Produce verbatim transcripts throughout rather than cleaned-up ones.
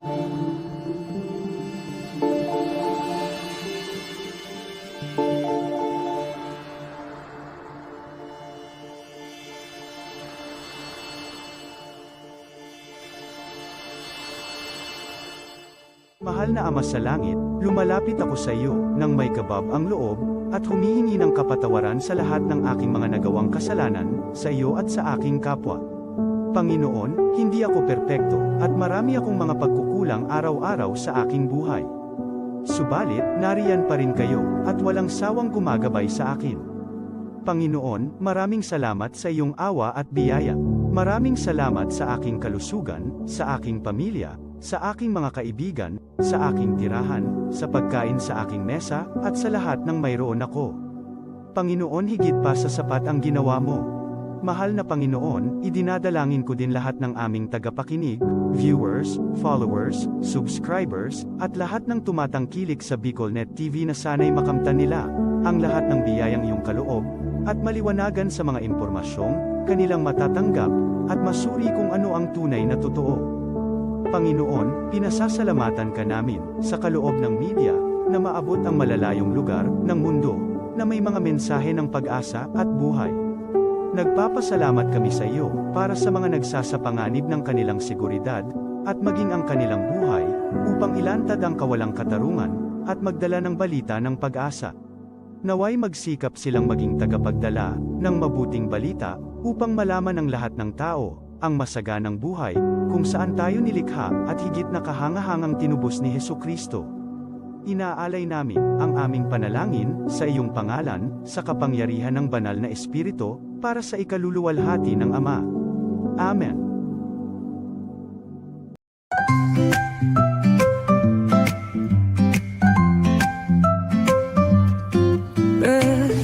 Mahal na Ama sa Langit, lumalapit ako sa iyo nang may kabab ang loob, at humihingi ng kapatawaran sa lahat ng aking mga nagawang kasalanan, sa iyo at sa aking kapwa. Panginoon, hindi ako perpekto, at marami akong mga pagkukulang araw-araw sa aking buhay. Subalit, nariyan pa rin kayo, at walang sawang gumagabay sa akin. Panginoon, maraming salamat sa iyong awa at biyaya. Maraming salamat sa aking kalusugan, sa aking pamilya, sa aking mga kaibigan, sa aking tirahan, sa pagkain sa aking mesa, at sa lahat ng mayroon ako. Panginoon, higit pa sa sapat ang ginawa mo. Mahal na Panginoon, idinadalangin ko din lahat ng aming tagapakinig, viewers, followers, subscribers, at lahat ng tumatangkilik sa BicolNet T V na sana'y makamtan nila ang lahat ng biyayang iyong kaloob at maliwanagan sa mga impormasyong kanilang matatanggap at masuri kung ano ang tunay na totoo. Panginoon, pinasasalamatan ka namin sa kaloob ng media na maabot ang malalayong lugar ng mundo na may mga mensahe ng pag-asa at buhay. Nagpapasalamat kami sa iyo para sa mga nagsasapanganib ng kanilang seguridad at maging ang kanilang buhay upang ilantad ang kawalang katarungan at magdala ng balita ng pag-asa. Naway magsikap silang maging tagapagdala ng mabuting balita upang malaman ng lahat ng tao ang masaganang buhay kung saan tayo nilikha at higit na kahangahangang tinubos ni Jesu-Cristo. Inaalay namin ang aming panalangin sa iyong pangalan, sa kapangyarihan ng Banal na Espiritu, para sa ikaluluwalhati ng Ama. Amen.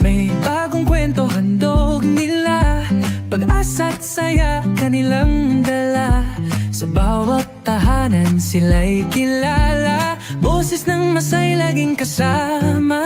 May bagong kwento handog nila, pag-asa't saya kanilang dala. Sa bawat tahanan sila'y kilala, boses ng masay laging kasama.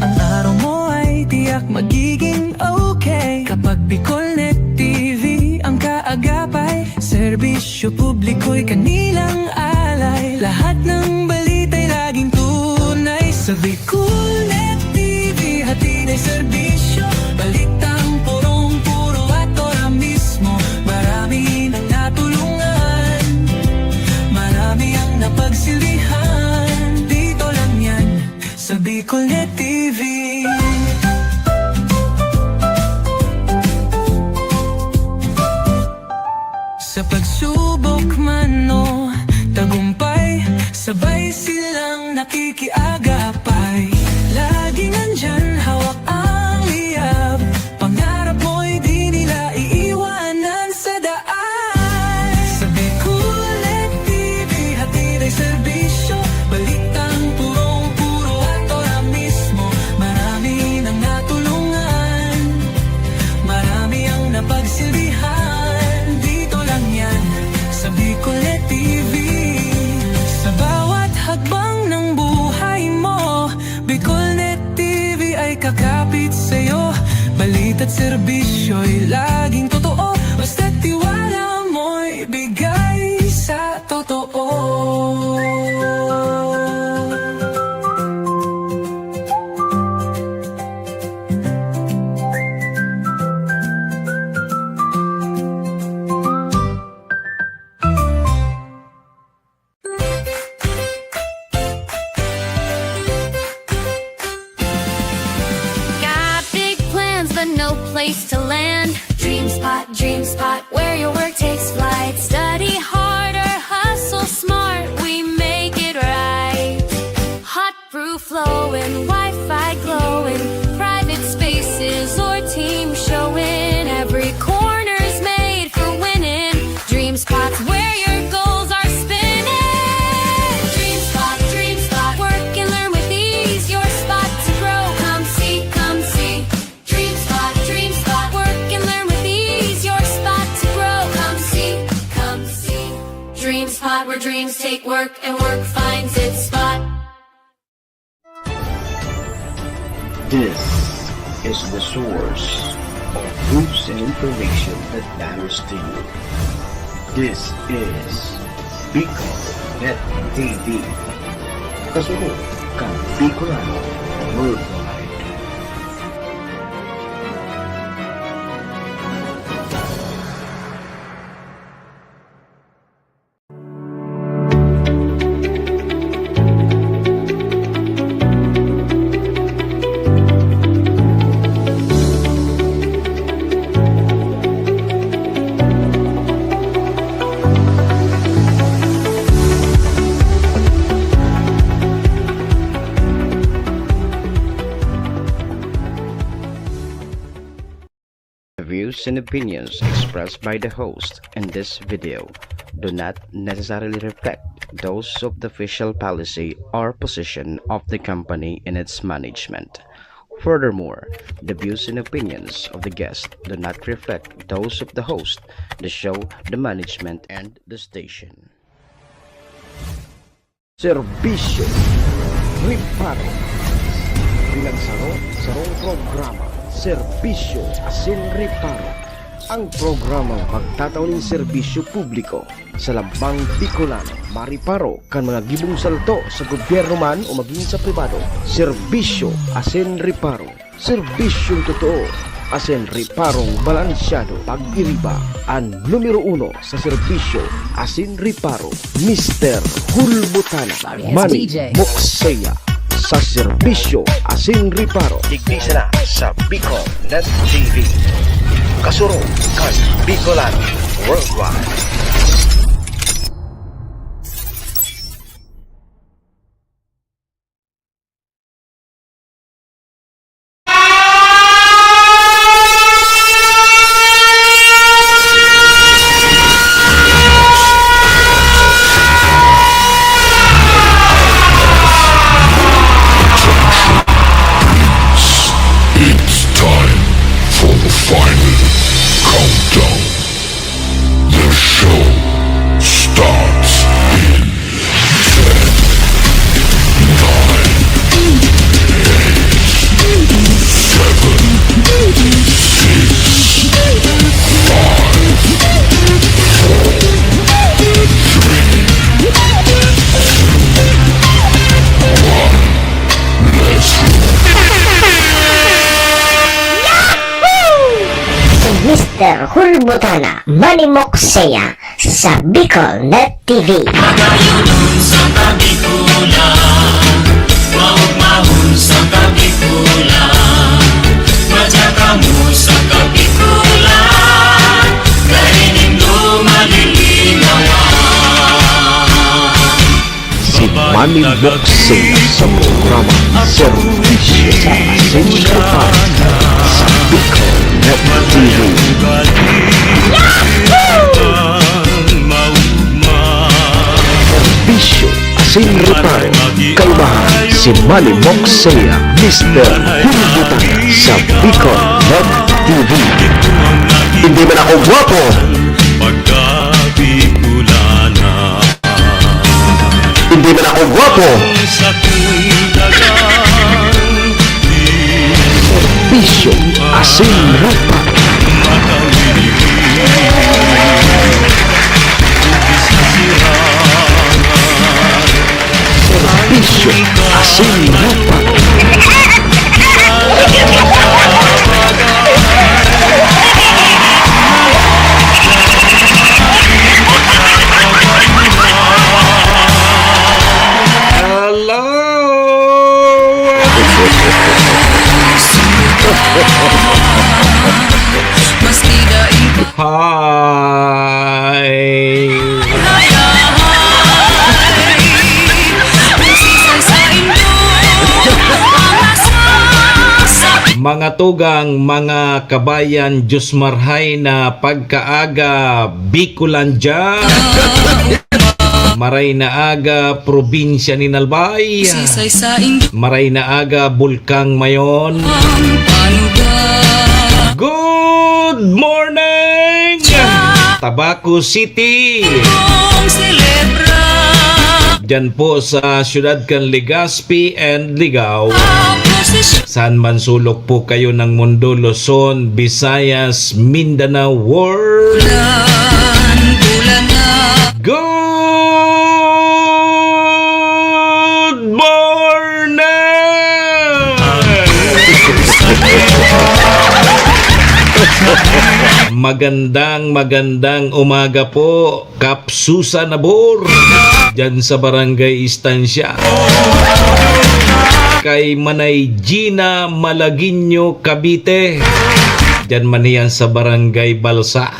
Ang araw mo ay tiyak magiging okay kapag BicolNet T V ang kaagapay. Serbisyo publiko'y kanilang alay, lahat ng balita'y laging tunay. Sa BicolNet T V, hatid ay serbisyo, balitang purong-puro at ora mismo. Marami nang natulungan, marami ang napagsilbihan. Dito lang yan, sa BicolNet T V. Sa pagsubok man o tagumpay, sabay silang nakikiagapay. Laging nandyan, hawak ang liyab. Pangarap mo'y di nila iiwanan sa daan. Sa BicolNet T V, hatid ay serbisyo, balitang purong-puro at ora mismo. Marami nang natulungan, marami ang napagsilbihan. Dito lang yan, sa BicolNet T V. Sa bawat hakbang ng buhay mo, BicolNet T V ay kakapit sa'yo. Balita't serbisyo'y laging totoo, basta't tiwala mo'y bigay sa totoo. Got big plans, but no place to land. DreamSpot, DreamSpot, where your work takes flight. Study hard or hustle smart, we make it right. Hot brew flowing, Wi-Fi glowing, private spaces or team showing. Every corner's made for winning. DreamSpot's where your goals are spinning. DreamSpot, DreamSpot, work and learn with ease. Your spot to grow. Come see, come see. DreamSpot, DreamSpot, work and learn with ease. Your spot to grow. Come see, come see. DreamSpot, where dreams take work and work finds its spot. This is the source of news and information that matters to you. This is Bicol Net T V. Kasunod kan Bicolano Worldwide. The views and opinions expressed by the host in this video do not necessarily reflect those of the official policy or position of the company and its management. Furthermore, the views and opinions of the guest do not reflect those of the host, the show, the management, and the station. Serbisyo, reparo. Bilang saro, sarong programa, serbisyo asin reparo. Ang programang magtatao nin serbisyo publiko sa lambang Bicolano, mareparo kan mga gibong salto sa gobyerno man o magin sa pribado. Serbisyo asin reparo. Serbisyong totoo asin reparong balansyado. Pag-iriba, an numero uno sa serbisyo asin reparo, Mister Hulbutana, Sorry, it's Manny D J. Moksea, sa serbisyo asin reparo. Digdi sana sa Bicol Net T V. Kasurog kan Bicolano Worldwide. It's time for the final countdown. The show starts in ten, nine, eight, seven, six, five, four, three, two, one. Let's go. Si Mister Hulbutana, Manny Moksea, sa Bicol Net T V. Magayunon sa Kabikulan, maugmahon sa Kabikulan, madya kamo sa Kabikulan, dai nindo malilinawan. Si Manny Moksea sa programa Serbisyo asin Reparo sa Bicol Net T V. Serbisyo asin reparo, kaibahan si Manny Moksea, Mister Hulbutana sa Bicol Net T V. Hindi man ako gwapo. Hindi man ako gwapo. Serbisyo asin reparo. Serbisyo asin reparo. Hello! Hi! Mga tugang, mga kabayan, Diyos marhay na pagkaaga, Bicolandia! Maray na aga, probinsya nin Albay. Maray na aga, Bulkang Mayon. Good morning! Tabaco City. Diyan po sa siyudad kan Legazpi and Ligao. Saan man sulok po kayo ng mundo, Luzon, Visayas, Mindanao, world. Good Magandang, magandang umaga po, Kap Susan Abor, dyan sa Barangay Estancia. Kay Manay Gina Malagueño, Cavite. Dyan man yan sa Barangay Balsa.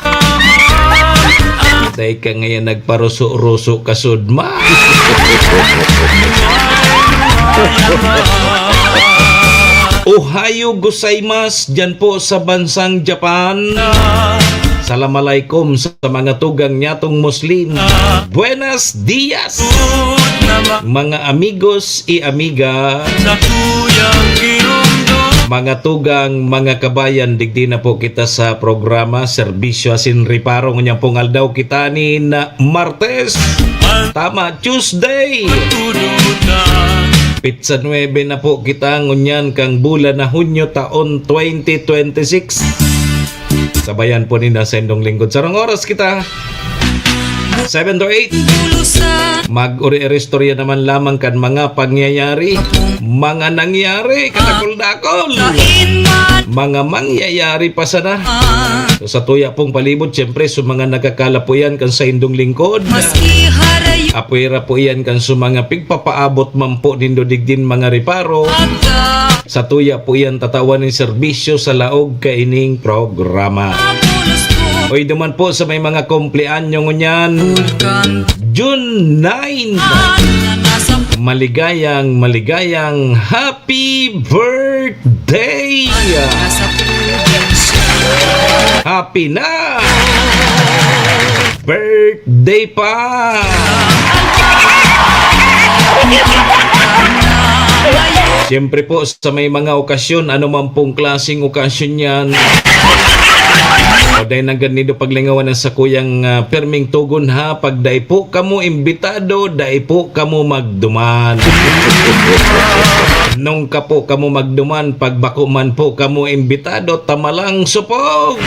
Dai ka ngayon nagparuso-ruso kasud man. Ohayo gozaimasu, dyan po sa bansang Japan. Salam alaikum sa mga tugang nyatong Muslim. Buenos dias, mga amigos y amiga. Mga tugang, mga kabayan, digdi na po kita sa programa, Serbisyo Asin Reparo. Ngunyan pong aldaw kita nin Martes. Tama, Tuesday. Pitsa nuebe na po kita ngunyan kang bulan na Hunyo taon twenty twenty-six. Sabayan po ninda sa indong lingkod. Sarong oras kita. Seven to eight. Mag-uri-uri istorya naman lamang kan mga pangyayari, mga nangyari, kadakol-dakol, mga mangyayari pa sana. So, sa tuya pong palibot, siyempre, sa mga nagkakalapo yan kan sa indong lingkod. Apwera po yan kan sa mga pigpapaabot man po nindo digdin mga reparo. Sa tuya po yan tatawan nin serbisyo sa laog kaining programa. Oy, duman po sa may mga kumpleanyo ngunyan, June nine. Maligayang, maligayang happy birthday! Happy na! Birthday pa! Siyempre po, sa may mga okasyon, ano man pong klaseng okasyon yan, o dahil nanggad nindo paglingawan ang sakuyang, ah, perming tugon ha, pag dai po kamo imbitado, dai po kamo magduman. Nung ka po kamo magduman, pag bako man po kamo imbitado, tamalang supog!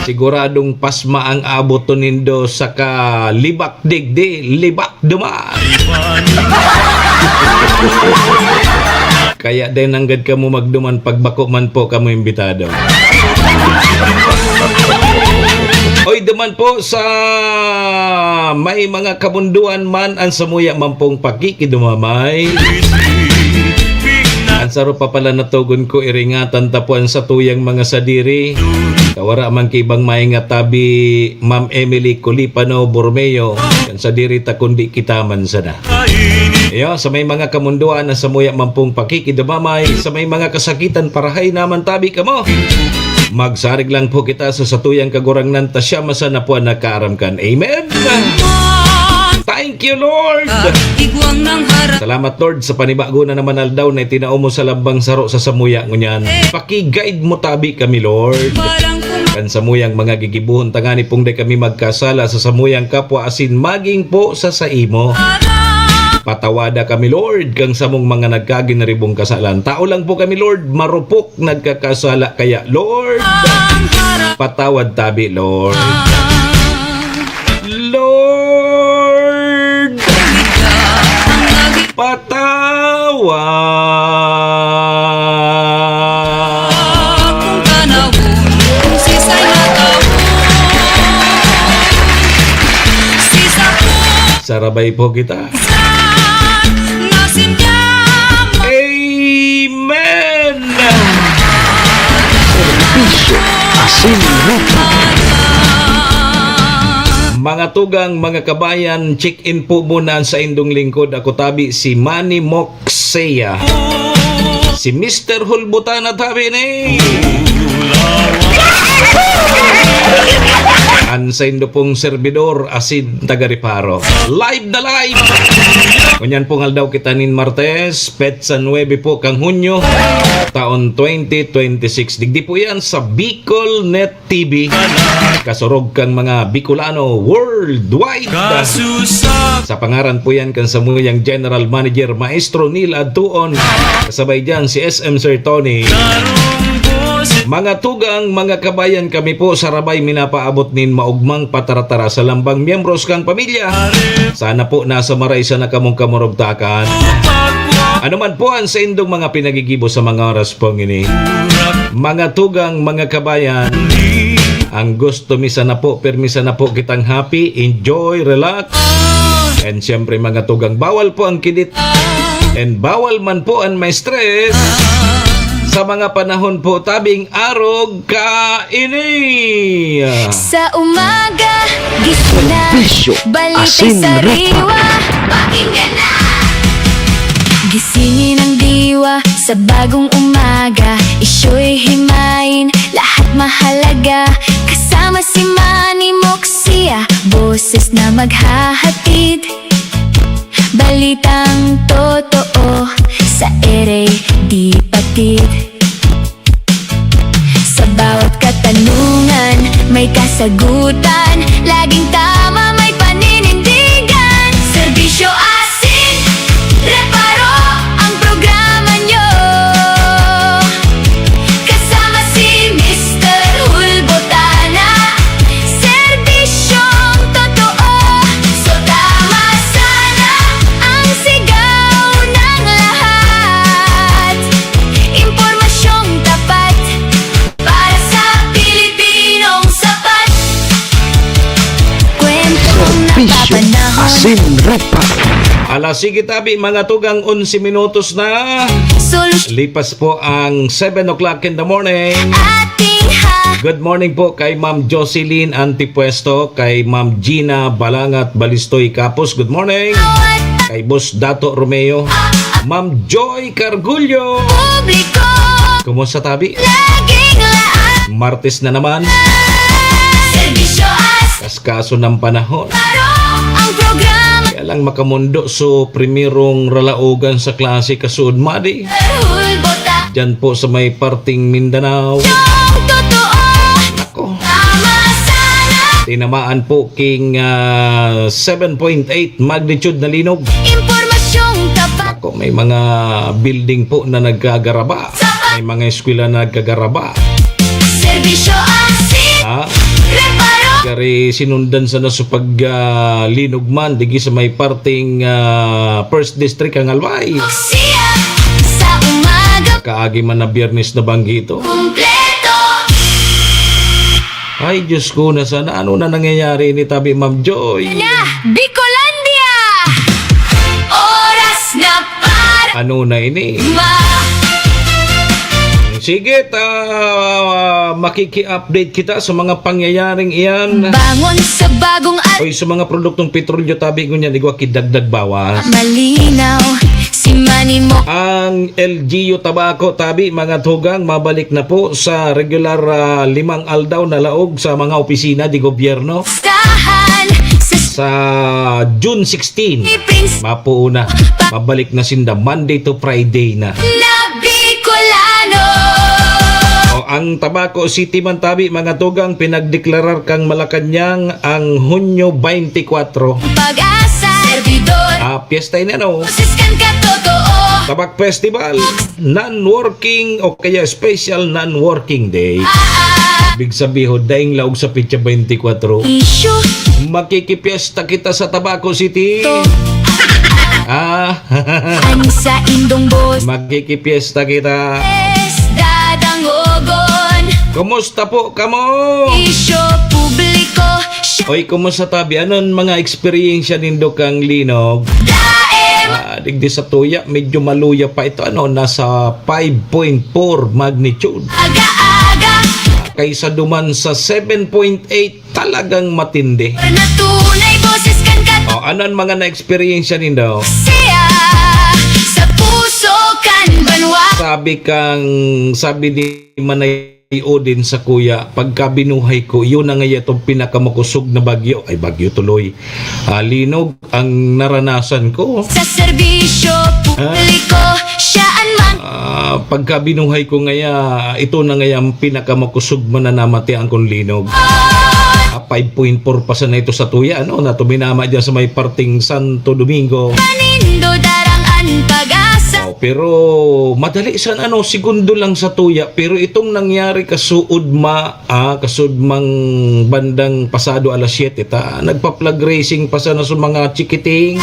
Siguradong pasma ang aboton nindo sa kalibak digdi, libak duman. Kaya din nanggad kamo magduman pag bako man po kamo imbitado. Oy, duman po sa may mga kabunduan man ang samuya man pong pakikidumamay. Ang saro pa pala na tugon ko, iringatan ta po ang satuyang mga sadiri. Kawara man ki ibang mayo nga tabi, Ma'am Emily Colipano Borromeo, kan sadiri ta kundi kita man sana. Iyo, sa may mga kamundoan na samuya man pong pakikidumamay, sa may mga kasakitan, parahay naman tabi kamo. Magsarig lang po kita sa satuyang Kagurangnan, ta siya man sana po ang nakaaram kan. Amen. Thank you, Lord. Salamat, Lord, sa panibago na naman aldaw na itinao mo sa lambang saro sa samuya ngunyan. Paki-guide mo tabi kami, Lord. Kan samuyang mga gigibohon, tangani pong dai kami magkasala sa samuyang kapwa asin maging po sa saimo. Patawada kami, Lord, kang samong mga nagkaginaribong kasalan. Tao lang po kami, Lord, marupok nagkakasala. Kaya, Lord, patawad tabi, Lord. Lord, patawad. Sarabay po kita. Amen! Serbisyo asin ruta. Mga tugang, mga kabayan, check-in po muna ang saindong lingkod. Ako tabi si Manny Moxea. Si Mister Hulbutan at habi ni an saindo pong servidor, asin taga Reparo. Live na live! Ngunyan pong aldaw kita nin Martes, petsa nuebe po kang Hunyo, taon twenty twenty-six. Digdi po yan sa Bicol Net T V. Kasurog kang mga Bicolano worldwide. Sa pangaran po yan kan samuyang General Manager, Maestro Neil Adtuon. Kasabay dyan si S M Sir Tony. Mga tugang, mga kabayan, kami po sarabay minapaabot nin maugmang pataratara sa lambang miyembros kang pamilya. Sana po nasa maray sana kamong kamurugtakan. Ano man po ang saindong mga pinagigibo sa mga oras pong ini. Mga tugang, mga kabayan, ang gusto mi sana po, pirmi sana po kitang happy, enjoy, relax. And siyempre, mga tugang, bawal po ang kidit. And bawal man po ang may stress sa mga panahon po tabing arog kaini. Sa umaga, gising na. Serbisyo, balita asin, sariwa. Pakinggan na. Gisingin ang diwa sa bagong umaga. Isyo'y himayin, lahat mahalaga. Kasama si Manny Moxia, boses na maghahatid. Balitang totoo sa ere di patid. Sa bawat katanungan, may kasagutan. Laging tama, may paninindigan. Serbisyo asin reparo ang programa nyo. Kasama si Mister Hulbotana. Serbisyong totoo. So tama sana ang sigaw ng lahat. Impormasyong tapat para sa Pilipinong sapat. Kwentong napapanahon. Asin Repa. Ala, sige tabi, mga tugang, onse minutos na. Solusyon. Lipas po ang seven o'clock in the morning. Ating ha- Good morning po kay Ma'am Jocelyn Antipuesto, kay Ma'am Gina Balangat Balistoy Kapos. Good morning. Awat. Kay Boss Dato Romeo. Ma'am Joy Cargullo. Publiko. Kumusta tabi? Laging laang. Martes na naman. Serbisyo as. Kaso ng panahon. Paro ang programa. Kaya lang makamundo so primerong ralaogan sa klase kasuod madi. Hulbota. Diyan po sa may parting Mindanao. Yung totoo. Nako. Tama sana. Tinamaan po king, ah, seven point eight magnitude na linog. Impormasyong tapat. Nako, may mga building po na nagkagaraba. May mga eskwela na nagkagaraba. Serbisyo asin. Ha? Reparo. Kari sinundan sana sa pag, ah, linog man, digi sa may parting, ah, First District ang Albay. Siya sa umaga. Kaagi man na Biyernes na banggi ito. Kumpleto. Ay, Diyos ko, na sana. Ano na nangyayari ni tabi, Ma'am Joy? Na, Bicolandia! Oras na para. Ano na ini? Ma- Sige, ta, makiki-update kita sa mga pangyayaring iyan. Bangon sa bagong at- Oy, sa mga produktong petrolyo, tabi ko niyan, igwa kidagdag bawas. Malinaw, si Manny Mo- Ang L G U Tabaco, tabi, mga tugang, mabalik na po sa regular, ah, limang aldaw na laog sa mga opisina di gobyerno. Tahan sa Sa June sixteen, Prince. Mapuuna. Mabalik na sinda Monday to Friday na. Na Bicolano. O, ang Tabaco City man tabi, mga tugang, pinagdeklarar kang Malacañang ang Hunyo twenty-four. Pag-asa. Servidor. Ah, piyesta ini, ano? Boses kan katotoo. Tabak Festival. Non-working o kaya special non-working day. Ah, ah. Ibig sabihin, daing laog sa petsa twenty-four. Isyo. Makikipyesta kita sa Tabaco City. To. Ah. An sa indong boss. Makikipyesta kita. Yes, dadangogon. Kumusta po kamo? Isyo publiko. Siya. Oy, kumusta tabi? Anon mga eksperyensya nindo kang linog? Daem. Ah, digdi sa tuya, medyo maluya pa ito. Ano, nasa five point four magnitude. Aga-aga. Kaysa duman sa seven point eight, talagang matindi. Natunay boses kan kat- O, ano ang mga na-eksperyensya nindo? Siya sa puso kan banwa. Sabi kang, sabi ni Manay Odin sa kuya, "Pagka binuhay ko, yun na nga itong pinakamakosog na bagyo." Ay, bagyo tuloy. Ah, linog ang naranasan ko. Sa serbisyo publiko, siya an mang- Ah, pagka binuhay ko ngaya, ito na ngaya ang pinakamakosog man na namatian kong linog. Ah, five point four pa sana ito sa tuya, ano, na tuminama dyan sa may parting Santo Domingo. Panindo darang an pag-asa. Oh, pero madali san, ano, segundo lang sa tuya. Pero itong nangyari kasuod ma-, Ah, kasudmang bandang pasado alas siyete ta, nagpa-flag raising pa sana sa mga chikiting.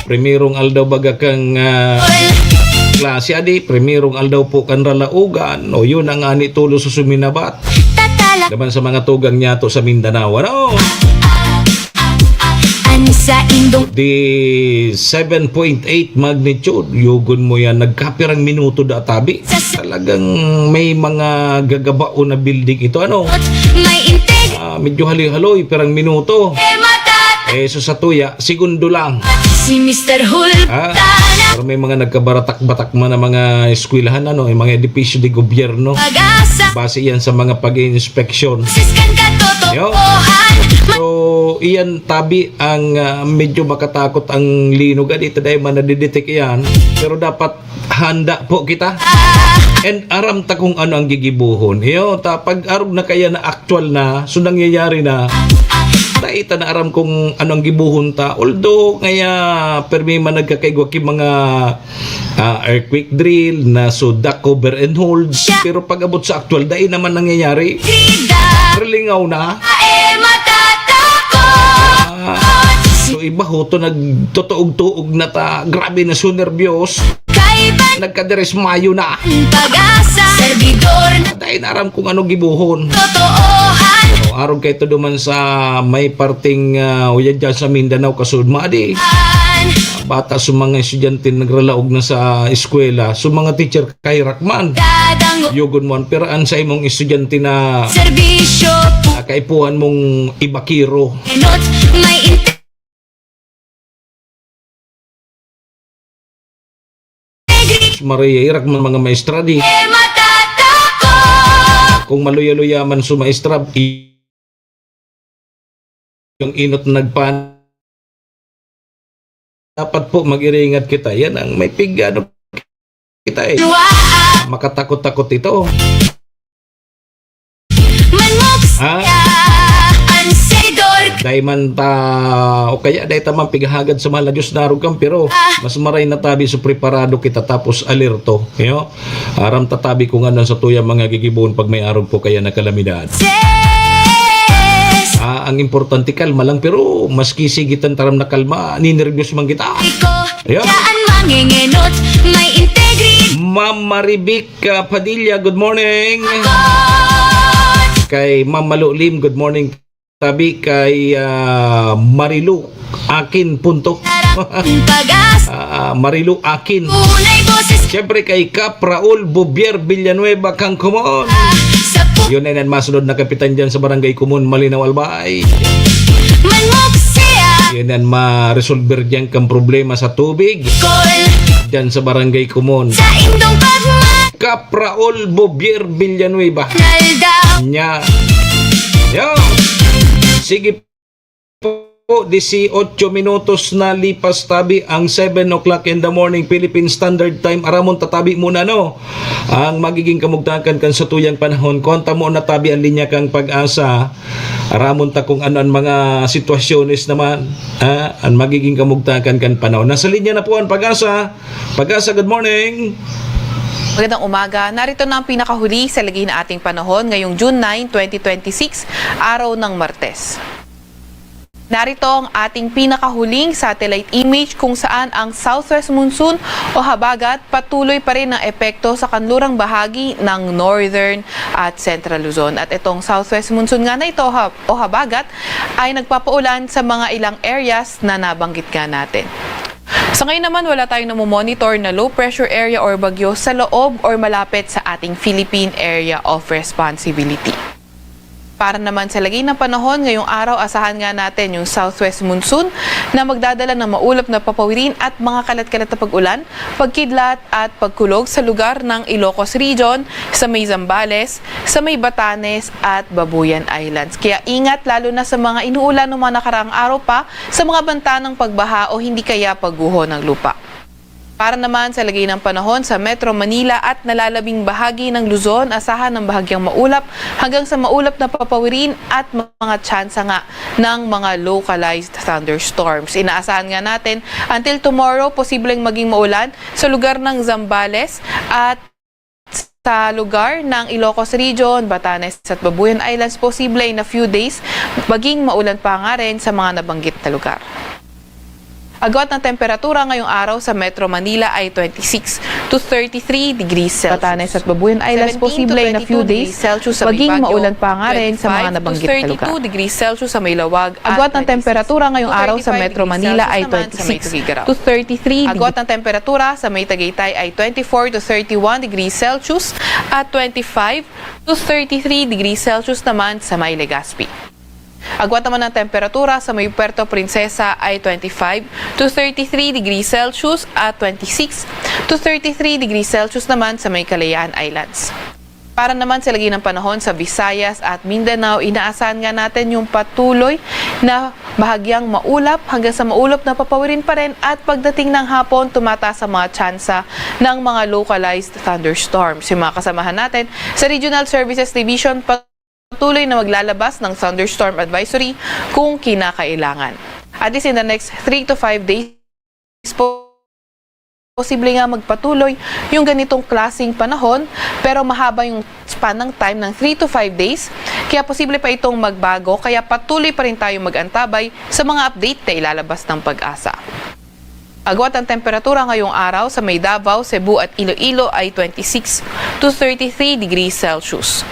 Primerong aldaw baga kang, ah, klase, adi, primerong aldaw po kan ralaogan, o yun ang ani tulo sa suminabat. Naman sa mga tugang niya to sa Mindanao, ano? Di seven point eight magnitude, yugon mo yan, nagkapirang minuto da tabi. Talagang may mga gagabaon na building ito, ano? Ah, medyo haloy-haloy, pirang minuto. Eh, so sa tuya, segundo lang. Si Mister Hulk. Ah, pero may mga nagkabaratak-batak man ang mga eskwelahan, ano, yung mga edipisyo de gobyerno. Base yan sa mga pag-inspeksyon. Yo. So, iyan tabi ang, ah, medyo makatakot ang linog. Adi, taday man nadidetek iyan. Pero dapat handa po kita. And aram ta kung ano ang gigibohon. Iyo, ta, pag arog na kaya na actual na, so nangyayari na, dai ta na aram kung ano ang gibohon ta. Although, ngaya, permi man nagkakaigwa ki mga, ah, earthquake drill, na so duck cover and hold. Pero pag abot sa actual, dai naman nangyayari. Pero lingaw na. Ah, so iba ho to, nagtotoog-toog na ta. Grabe na, so nerbyos. Nagkadresmayo na. Dai na aram kung ano gibohon. O, arog kay to duman sa may parteng, ah, uya dyan sa Mindanao, kasud madi. Bata sa mga estudyante nagralaog na sa eskwela, so mga teacher kahirak man. Yugon mo an piraan sa imong estudyante na, ah, kaipuhan mong ibakiro. Maria, irak man mga maestra di. Kung maluya-luya man su maestra, i-, yung inot nagpan-, dapat po mag-iringat kita. Yan ang may pig-, ano, kita eh. Makatakot-takot ito. Ha? Dai man ta, o kaya dai ta man pighahagad sa mahal na Diyos, narog kan, pero mas maray na tabi so preparado kita tapos alerto. Yo? Aram ta tabi kung ano sa tuya mga gigibohon pag may arog po kaya na kalamidad. Ah, ang importante, kalma lang, pero maski sige tan taram na kalma, ninerbyos man kita. Yo? Ma'am Marivic, ah, Padilla, good morning. Kay Ma'am Malu Lim, good morning. Tabi kay, ah, Marilu Akin, punto. Ah, Marilu Akin. Siyempre kay Kap Raul Bubier Villanueva, kang Kumon. Yun na yan, masunod na kapitan dyan sa Barangay Kumon, Malinaw, Albay. Yan yan, ma-resolver dyan kang problema sa tubig. Dyan sa Barangay Kumon. Kap Raul Bubier Villanueva. Nya. Yo. Sige po, dieciocho minutos na lipas tabi ang seven o'clock in the morning Philippine Standard Time. Aramon ta tabi muna, no? Ang magiging kamugtakan kan satuyang panahon. Konta mo na tabi ang linya kang Pag-asa. Aramon ta kung ano ang mga sitwasyones naman, ha? Ang magiging kamugtakan kan panahon. Nasa linya na po ang Pag-asa. Pag-asa, good morning. Magandang umaga. Narito na ang pinakahuli sa lagay na ating panahon ngayong June nine, twenty twenty-six, araw ng Martes. Narito ang ating pinakahuling satellite image kung saan ang southwest monsoon o habagat patuloy pa rin ang epekto sa kanlurang bahagi ng northern at central Luzon. At itong southwest monsoon nga na ito ha-, o habagat ay nagpapaulan sa mga ilang areas na nabanggit nga natin. Sa ngayon naman, wala tayong namomonitor na low pressure area or bagyo sa loob or malapit sa ating Philippine Area of Responsibility. Para naman sa lagay ng panahon ngayong araw, asahan nga natin yung southwest monsoon na magdadala ng maulap na papawirin at mga kalat-kalat na pag-ulan, pagkidlat at pagkulog sa lugar ng Ilocos Region, sa may Zambales, sa may Batanes at Babuyan Islands. Kaya ingat lalo na sa mga inuulan ng mga nakaraang araw pa sa mga banta ng pagbaha o hindi kaya pagguho ng lupa. Para naman sa lagay ng panahon sa Metro Manila at nalalabing bahagi ng Luzon, asahan ng bahagyang maulap hanggang sa maulap na papawirin at mga tsansa nga ng mga localized thunderstorms. Inaasahan nga natin, until tomorrow, posibleng maging maulan sa lugar ng Zambales at sa lugar ng Ilocos Region, Batanes at Babuyan Islands, posible na few days, maging maulan pa nga rin sa mga nabanggit na lugar. Agwat na temperatura ngayong araw sa Metro Manila ay twenty-six to thirty-three degrees Celsius. Batanes at Babuyan Islands, seventeen to posible na twenty-two few degrees days, Celsius sa may maging Baguio, maulan pa nga rin sa mga twenty-five to nabanggit na lugar. Thirty-two degrees Celsius sa may Lawag at Agwat ng twenty-six temperatura ngayong to araw sa thirty-five Metro degrees Manila Celsius ay naman sa may twenty-six Tuguegarao. To thirty-three Agwat degrees. Ng temperatura sa may Tagaytay ay twenty-four to thirty-one degrees Celsius at twenty-five to thirty-three degrees Celsius naman sa may Legazpi. Agwat naman ang temperatura sa may Puerto Princesa ay twenty-five to thirty-three degrees Celsius at twenty-six to thirty-three degrees Celsius naman sa may Kalayaan Islands. Para naman sa lagay ng panahon sa Visayas at Mindanao, inaasahan nga natin yung patuloy na bahagyang maulap hanggang sa maulap na papawirin pa rin at pagdating ng hapon, tumataas ang mga tsansa ng mga localized thunderstorms. Yung mga kasamahan natin sa Regional Services Division, patuloy na maglalabas ng thunderstorm advisory kung kinakailangan. At least in the next three to five days po, posible nga magpatuloy yung ganitong klaseng panahon, pero mahaba yung span ng time ng three to five days, kaya posible pa itong magbago, kaya patuloy pa rin tayo mag-antabay sa mga update na ilalabas ng PAGASA. Agwat ang temperatura ngayong araw sa may Davao, Cebu at Iloilo ay twenty-six to thirty-three degrees Celsius.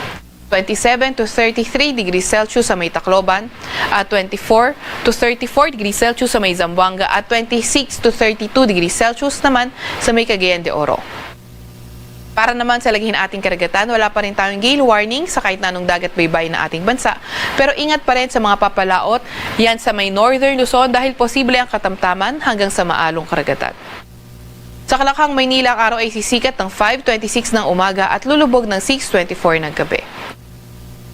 Twenty-seven to thirty-three degrees Celsius sa may Tacloban, at twenty-four to thirty-four degrees Celsius sa may Zamboanga, at twenty-six to thirty-two degrees Celsius naman sa may Cagayan de Oro. Para naman sa laging ating karagatan, wala pa rin tayong gale warning sa kahit na anong dagat baybay na ating bansa. Pero ingat pa rin sa mga papalaot, yan sa may Northern Luzon, dahil posible ang katamtaman hanggang sa maalong karagatan. Sa Kalakhang, Maynila, ang araw ay sisikat ng five twenty-six ng umaga at lulubog ng six twenty-four ng gabi.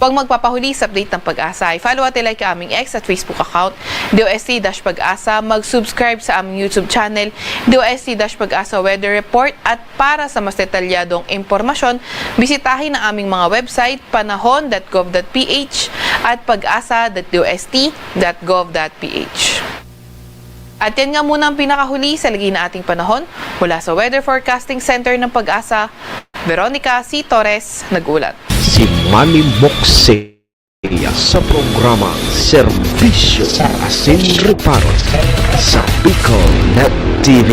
Huwag magpapahuli sa update ng PAGASA. I-follow at i-like ang aming X at Facebook account, D O S T dash PAGASA. Mag-subscribe sa aming YouTube channel, D O S T dash PAGASA Weather Report. At para sa mas detalyadong impormasyon, bisitahin ang aming mga website, panahon dot gov dot P H at pagasa dot D O S T dot gov dot P H. At yan nga muna ang pinakahuli sa lagay na ating panahon. Mula sa Weather Forecasting Center ng PAGASA, Veronica C. Torres, nag-ulat. Si Manny Moxia sa programa Serbisyo Asin Reparo sa Bicol Net T V.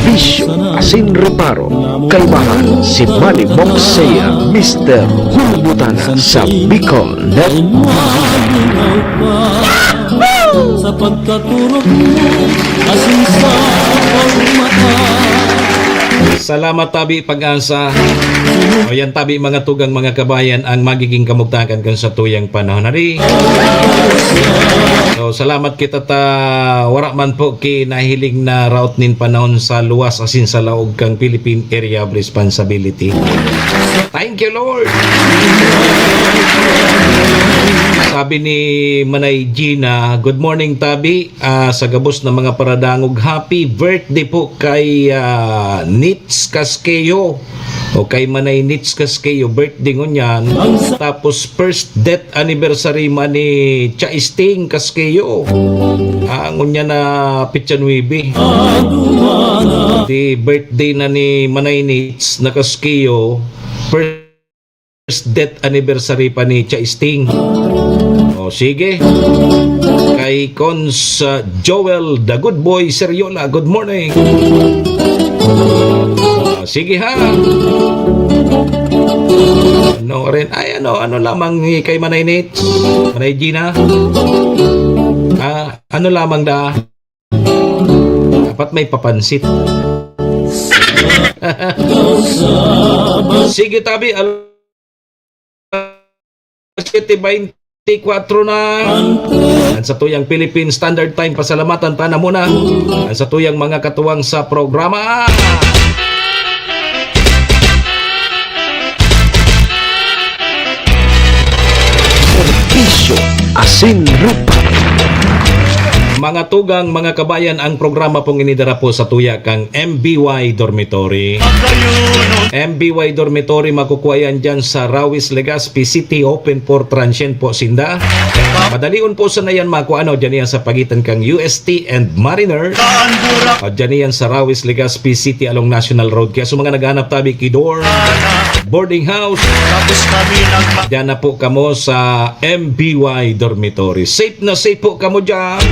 Serbisyo asin reparo, kaimahan si Manny Moxia, Mister Hulbutana sa Bicol Net. Sa pagkaturog mo, asin sa pagmata. Salamat, tabi, Pag-asa. O yan, tabi, mga tugang, mga kabayan, ang magiging kamugtakan kan satuyang panahon. Hari. So, salamat kita ta wara man po ki nahiling na route nin panahon sa luwas asin sa laog kan Philippine Area of Responsibility. Thank you, Lord. Sabi ni Manay Gina, "Good morning, tabi. Ah, sa gabos na mga paradangog, happy birthday po kay, ah, Nits Casquejo." O kay Manay Nits Casquejo, birthday ngunyan. Tapos first death anniversary man ni Cha Sting Casquejo. Ah, ngunyan na petsa nuebe. Di birthday na ni Manay Nits na Casquejo. First death anniversary pa ni Cha Sting. O, sige. Kay Cons, ah, Joel, the good boy, Seriola, good morning. Ah, sige ha. Ano rin? Ay, ano, ano lamang ni kay Manay Nate? Manay Gina? Ah, ano lamang da? Dapat may papansit. Sige, tabi, al-, siyete beintikwatro na. Ang satuyang Philippine Standard Time, pasalamatan ta na muna ang satuyang mga katuwang sa programa. Serbisyo asin reparo. Mga tugang, mga kabayan, ang programa pong inidara po sa tuya kang M B Y Dormitory. M B Y Dormitory, makukuha yan dyan sa Rawis, Legazpi City, open for transient po sinda. Madalion po sana yan makuha, ano, dyan yan sa pagitan kang U S T and Mariner. O, dyan yan sa Rawis, Legazpi City along National Road. Kaya sa mga naghahanap tabi ki dorm, boarding house. Tapos kami nagma- Diyan na po kamo sa M B Y Dormitory. Safe na safe po kamo dyan.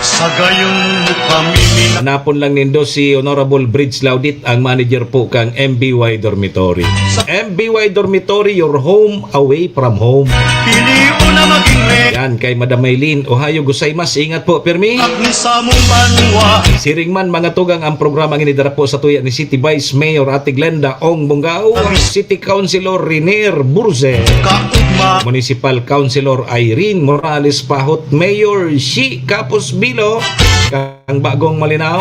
Sa gayon, pamimina- Hanapon lang nindo si Honorable Bridge Laudit, ang manager po kang M B Y Dormitory. M B Y Dormitory, your home away from home. Pili ko na maging re- Yan, kay Madam Maylene. Ohayo gozaimasu, ingat po, pirmi. At sa mong banwa. Siring man, mga tugang, ang programa ini dara po sa tuya ni City Vice Mayor Ate Glenda Ong Bongao, City Councilor Renier Burze, Kaugma. Municipal Councilor Irene Morales Pahot, Mayor Shi Capos Bilo, ang bagong Malinao,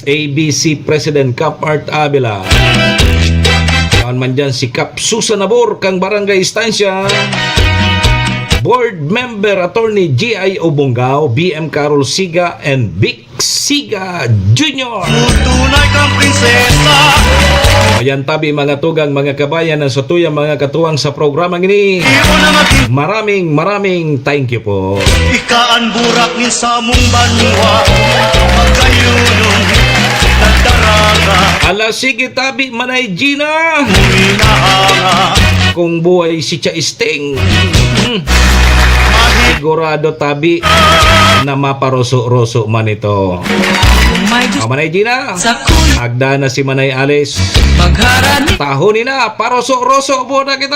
A B C President Cap Art Avila. Saan man dyan si Cap Susan Abor kang Barangay Estancia. Board Member Attorney G I Obongao, B M Carol Siga, and Vic Siga Junior. Tunay kang prinsesa. Ayan tabi, mga tugang, mga kabayan, ang satuyang mga katuwang sa programang ini. Iyo na mati- Maraming, maraming thank you po. Ika an burak nin samong banwa. Magkayunon, nagdaraga. Ala, sige tabi, Manay Gina. Uminaanga. Kung buhay si Cha Sting. Hmm. Sigurado tabi na maparoso-roso man ito. May Diyos Manay Gina. Sa kun- Agda na si Manay Alice. Magharani. Tahoni na, paroso-roso po na kita!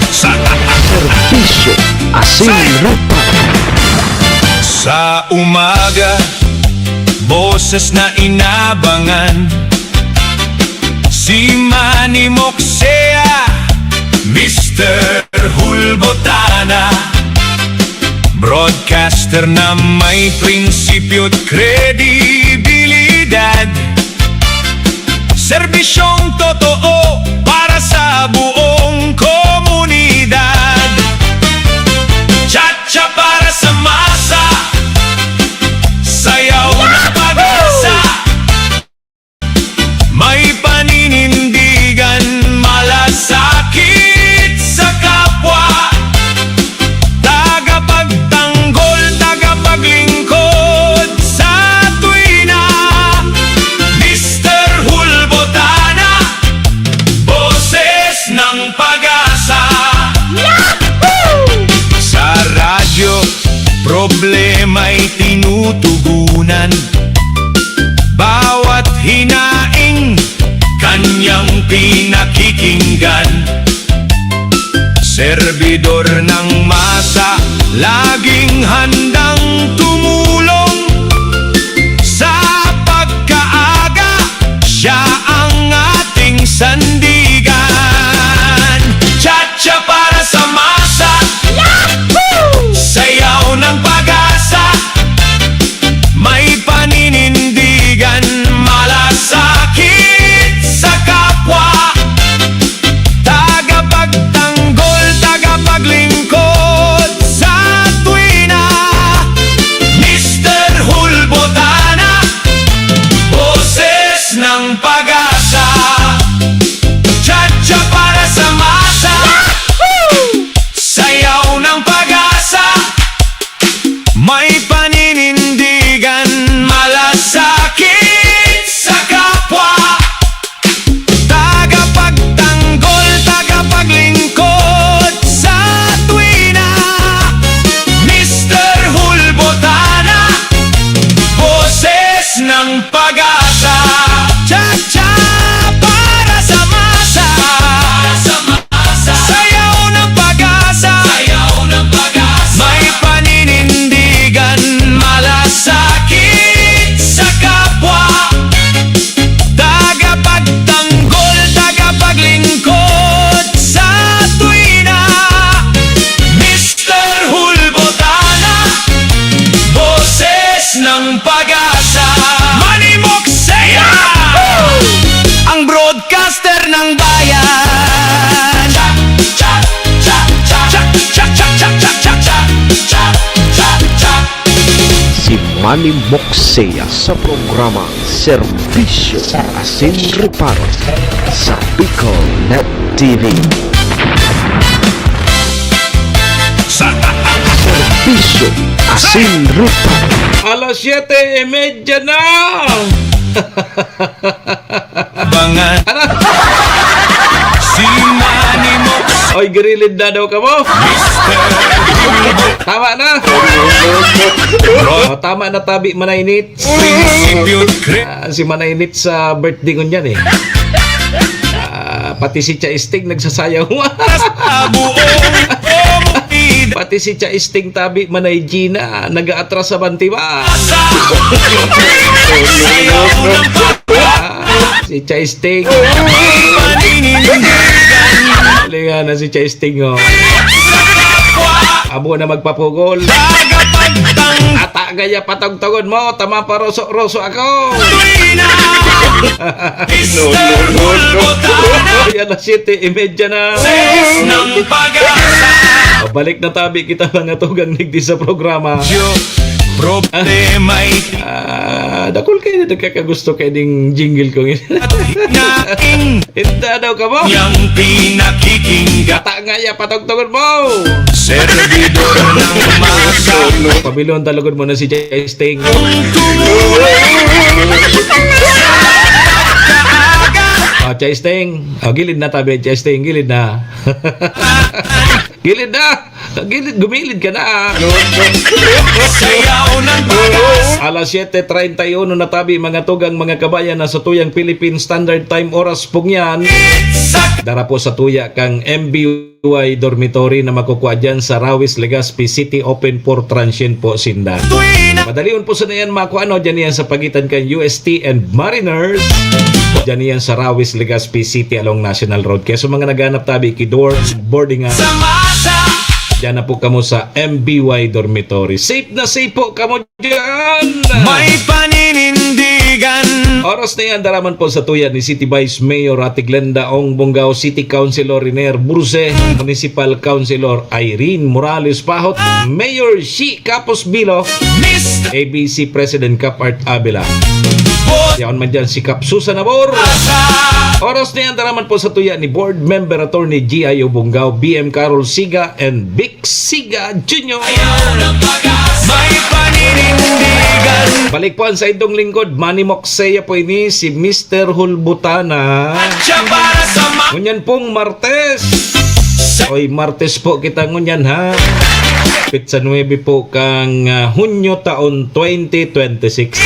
Sa serbisyo, asin rupa. Sa umaga, boses na inabangan. Si Manny Moksea, Mister Hulbotana. Broadcaster na may prinsipyo at kredibilidad. Serbisyong totoo para sa buong komunidad. Chacha para sa masa, sayaw ng pag-asa. May paninindigan, malasakit sa kapwa. Tagapagtanggol, tagapaglingkod sa tuwina. Mister Hulbotana, boses ng pag-asa. Yahoo! Sa radyo, problema'y tinutugunan. Bawat hinaing kanyang pinakikinggan. Serbidor ng masa, laging handang tumulong. Sa pagkaaga, siya ang ating sandigan. Chacha para sa masa. Yahoo! Sayaw ng pag-asa. May paninindigan, malasakit sa kapwa. Tagapagtanggol, tagapaglingkod sa tuwina. Mister Hulbotana, boses ng pag-asa. Chacha para sa masa. Yahoo! Sayaw ng pag-asa. May paninindigan, malasakit sa kapwa. Tagapagtanggol, tagapaglingkod sa tuwina. Mister Hulbotana, boses ng pag-asa. Chacha para sa masa. Sayaw ng pag-asa. Sayaw ng pag-asa. May paninindigan, malasakit sa kapwa. Tagapagtanggol, tagapaglingkod sa tuwina. Mister Hulbotana, boses ng pag-asa. Manny Moksea, ang broadcaster ng bayan. Si Manny Moksea sa programa Serbisyo sa Asin Reparo sa Bicol Net T V. Sa Serbisyo Asin Reparo. Alas siyete y media na! Bangan. Ano? Si Manny Mox. Oy, girilid na daw kamo. Tama na. Oh, tama na, tabi, Manay Nits. Prinsipyo, kre- Ah, si Manay Nits sa birthday ko niyan eh. Ah, pati si Cha Sting nagsasayaw. Sa buong komunidad. Pati si Cha Sting, tabi, Manay Gina, nag-aatras sa bantiba. Sayaw ng pag- Ah, si Cha Sting. Paninindigan. Linga na si Cha Sting, oh. Abo na magpapugol. Tagapagtang- Ata gaya patugtugon mo, tama pa roso-roso ako. Tuloy na. Mister Bulbotana. Yan na, siyete y media na. Ses ng pag-asa. Balik na tabi kita, mga tugang, digdi sa programa. Yo, problema iti. Ah, dakul kayo na nagkakagusto kayo ding jingle ko ngayon. At naing Inda daw ka mo? Yang pinakikinggan. Ata nga ya, patugtugon mo. Servidor ng masa. Pabilon, talugod mo na si Chesting. Kung tumulong sa pagkaaga. Oh, Chesting. Oh, gilid na tabi, Chesting. Gilid na. Gilid na. Gilid, gumilid ka na, ah. Sayaw ng pag-asa. Alas siyete treinta y uno na tabi, mga tugang, mga kabayan, na sa tuyang Philippine Standard Time oras pong yan. Dara po sa tuya kang M B Y Dormitory na makukuha dyan sa Rawis, Legazpi City, open for transient po sinda. Madalion po sa yan, mga kuano, dyan yan sa pagitan kan U S T and Mariners. Dyan yan sa Rawis, Legazpi City along National Road. Kaya sa mga naghanap tabi, ki-dorm, boarding house. Sa masa. Diyan na po kamo sa M B Y Dormitory. Safe na safe po kamo diyan. May paninindigan. Oras na yan, daraman po sa tuya ni City Vice Mayor Ate Glenda Ong Bongao, City Councilor Riner Burse, Municipal Councilor Irene Morales Pahot, Mayor Shi Capos Bilo, Mister A B C President Cap Art Avila. Yaon man dyan si Cap Susan Abor. Oras na yan, daraman po sa tuya ni Board Member Attorney G I O Bongao, B M Carol Siga, and Vic Siga Junior. May paninindigan. Balik po ang sa idong lingkod, Manny Moxeya po ini, si Mister Hulbutana. At siya para sa ma- Ngunyan pong Martes. Oy, Martes po kita ngunyan, ha? Petsa nuebe po kang, ah, Hunyo taon twenty twenty-six.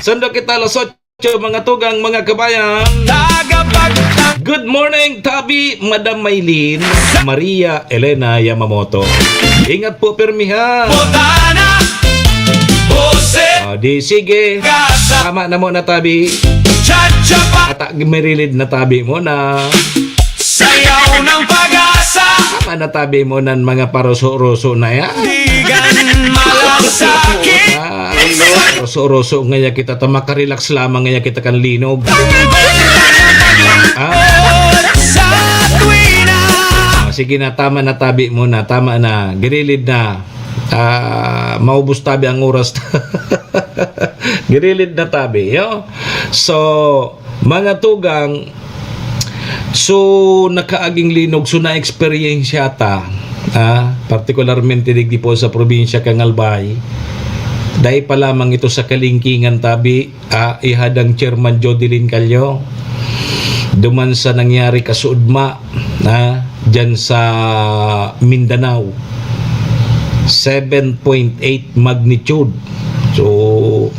Sando kita alas otso, mga tugang, mga kabayan. Tagapagtang- Good morning, tabi, Madam Maylin, Maria Elena Yamamoto. Ingat po, pirmi, ha? Botana, Jose. Ah, di sige. Gasa. Tama na muna, tabi. Chacha pa. Ata, mirilid na tabi muna. Sayaw ng pag-asa. Tama na tabi mo nan mga paruso-ruso na yan. Digan malasakit. Ah, ruso-ruso ngaya kita, ta makarelax lamang ngaya kita kan linog. Ah. Sa tuwina. Ah, sige na, tama na, tabi mo na, tama na, girilid na. Ah, maubos tabi ang oras. Girilid na tabi, yo. So, mga tugang, so, nakaaging linog, so, na-eksperyensya ta, ah, partikularmente digdi po sa probinsya kan Albay. Dai pa lamang ito sa kalingkingan tabi, ah, ihadang Chairman Jodeline Callo. Duman sa nangyari kasuodma, ah, dyan sa Mindanao, seven point eight magnitude. So,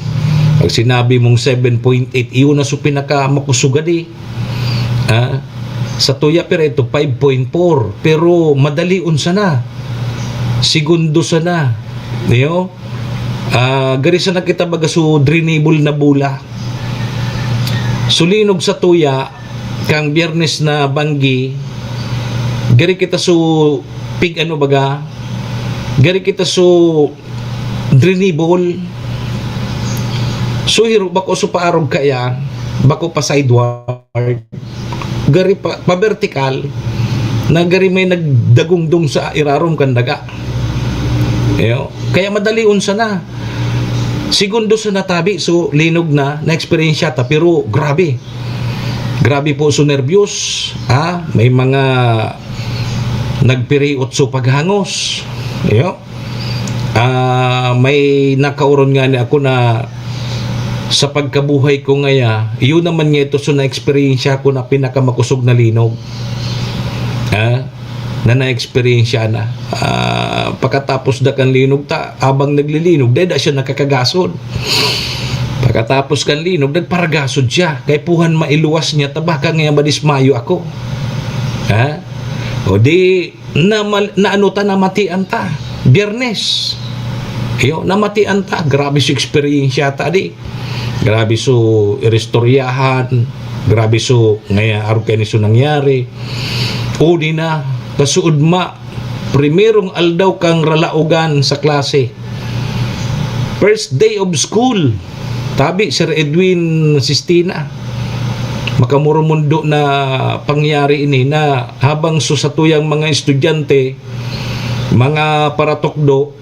pag sinabi mong seven point eight, iyon na so pinakamakusog adi. Ah, sa tuya, pero ito, five point four. Pero madali unsa na. Segundo sana. Niyo? Ah, gari sana kita baga so drainable na bola. So, linog sa tuya, kang Biyernes na banggi, gari kita so pig ano baga, gari kita so drainable. So, hiro, bako so paarog kaya, bako pa sideward. Gari pa, pa vertical, na gari may nagdagungdong sa irarom kan daga. Iyo. Kaya madali unsa na. Segundo sa natabi, so linog na, na-eksperyensya ta, pero grabe. Grabe po, so nervyos, ha? May mga nagpiriot so paghangos. Iyo. Ah, may nakaoron nga ni ako na sa pagkabuhay ko ngaya, iyo naman nga ito so na-eksperyensya ko na pinakamakosog na linog. Ha? Na na-eksperyensya na. Ah, pakatapos da kan linog ta, abang naglilinog, dai da siya nakakagasod. Pakatapos kan linog, nagparagasod siya. Kay puhan mailuwas niya, ta baka ngaya madismayo ako. Ha? O di, na, na ano ta, namatian ta. Biyernes. Iyo, namatian ta. Grabe sa eksperyensya ta, di. Grabe so iristoryahan, grabe so ngaya arog kaini so nangyari. Uni na, kasuodma, primerong aldaw kan ralaogan sa klase. First day of school, tabi Sir Edwin Sistina. Makamoromundo na pangyari ini na habang so satuyang mga estudyante, mga paratukdo,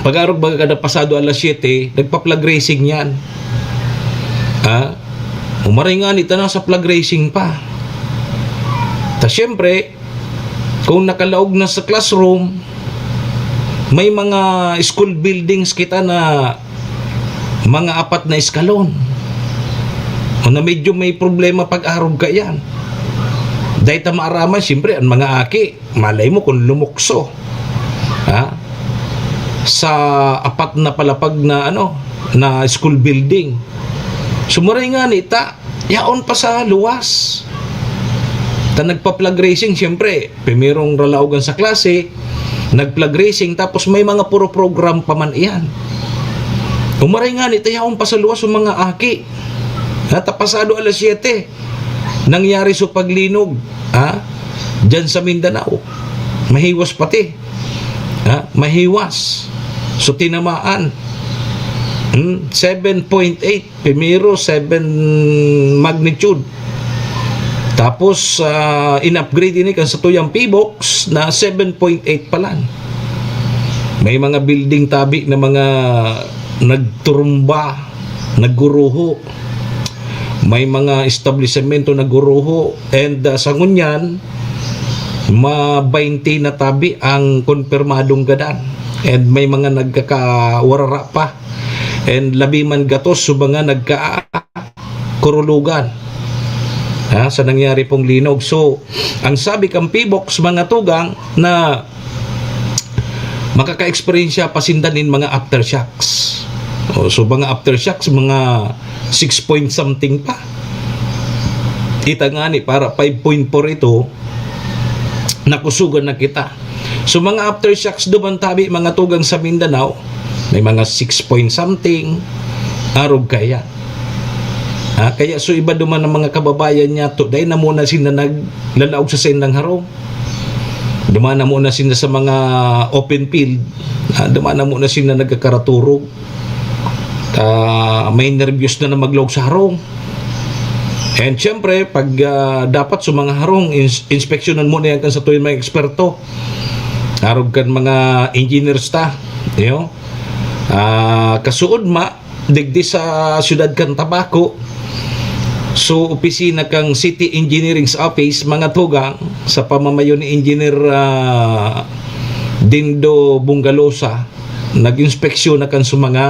pag-arog baga kada pasado alas siyete, nagpa-flag raising yan. Ha? Umaray ngani ta nasa flag raising pa. Ta siyempre, kung nakalaog na sa classroom, may mga school buildings kita na mga apat na eskalon. O na medyo may problema pag-arog ka yan. Dahil ta maaraman, siyempre, ang mga aki, malay mo kung lumukso. Ha? Sa apat na palapag na, ano, na school building. Sumuray ngani ta, yaon pa sa luwas. Ta nagpa-flag raising, siyempre, primerong ralaogan sa klase, nag-flag raising, tapos may mga puro program pa man iyan. Umaray ngani ta, yaon pa sa luwas ang mga aki. Ha, ta pasado alas siyete, nangyari so paglinog, ha? Diyan sa Mindanao. Mahiwas pati. Ha? Mahiwas. So, tinamaan. Hmm? Seven point eight. Primero, seven magnitude. Tapos, ah, in-upgrade ini kan satuyang PHIVOLCS na seven point eight palan. May mga building tabi na mga nagturumba, nagguruho. May mga establisemento nagguruho. And, ah, sa ngunyan, ma-baynte na tabi ang konpirmadong gadan. And may mga nagkakawarara pa. And labi man gatos sa mga nagka-, kurulugan, ha, sa nangyari pong linog. So, ang sabi kan PHIVOLCS, mga tugang, na makaka-eksperyensya pa sinda nin mga aftershocks. O, so, mga aftershocks, mga six point something pa. Kita ngani, para five point four ito, nakusugan na kita. So, mga aftershocks duman tabi, mga tugang, sa Mindanao, may mga six point something, arog kaya. Ha, kaya so iba duman ang mga kababayan niyato, dai na muna sinda naglalaog sa saindang harong. Duman na muna sinda sa mga open field. Ha, duman na muna sinda nagkakaraturog. Ah, may nerbyos na na maglaog sa harong. And siyempre, pag, ah, dapat sa mga harong, ins-, inspeksyonan mo na yan kan satuyang mga eksperto. Arog kan mga engineers ta, you know? Ah, kasuodma, digdi sa siyudad kan Tabaco, so opisina kan City Engineering's Office, mga tugang, sa pamamayo ni Engineer, ah, Dindo Bungalosa, nag-inspeksyon na kan sa mga,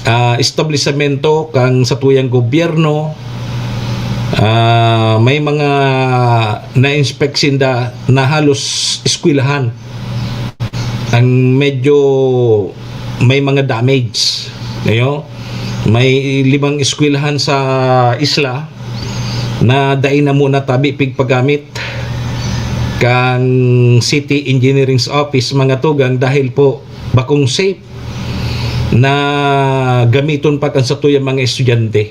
ah, establisamento kan satuyang gobyerno. Ah, may mga na-inspect sinda na halos eskwelahan ang medyo may mga damage. Ayo, may limang eskwelahan sa isla na dai na muna tabi pigpagamit kan City Engineering's Office, mga tugang, dahil po bakong safe na gamiton pa kan satuyang mga estudyante.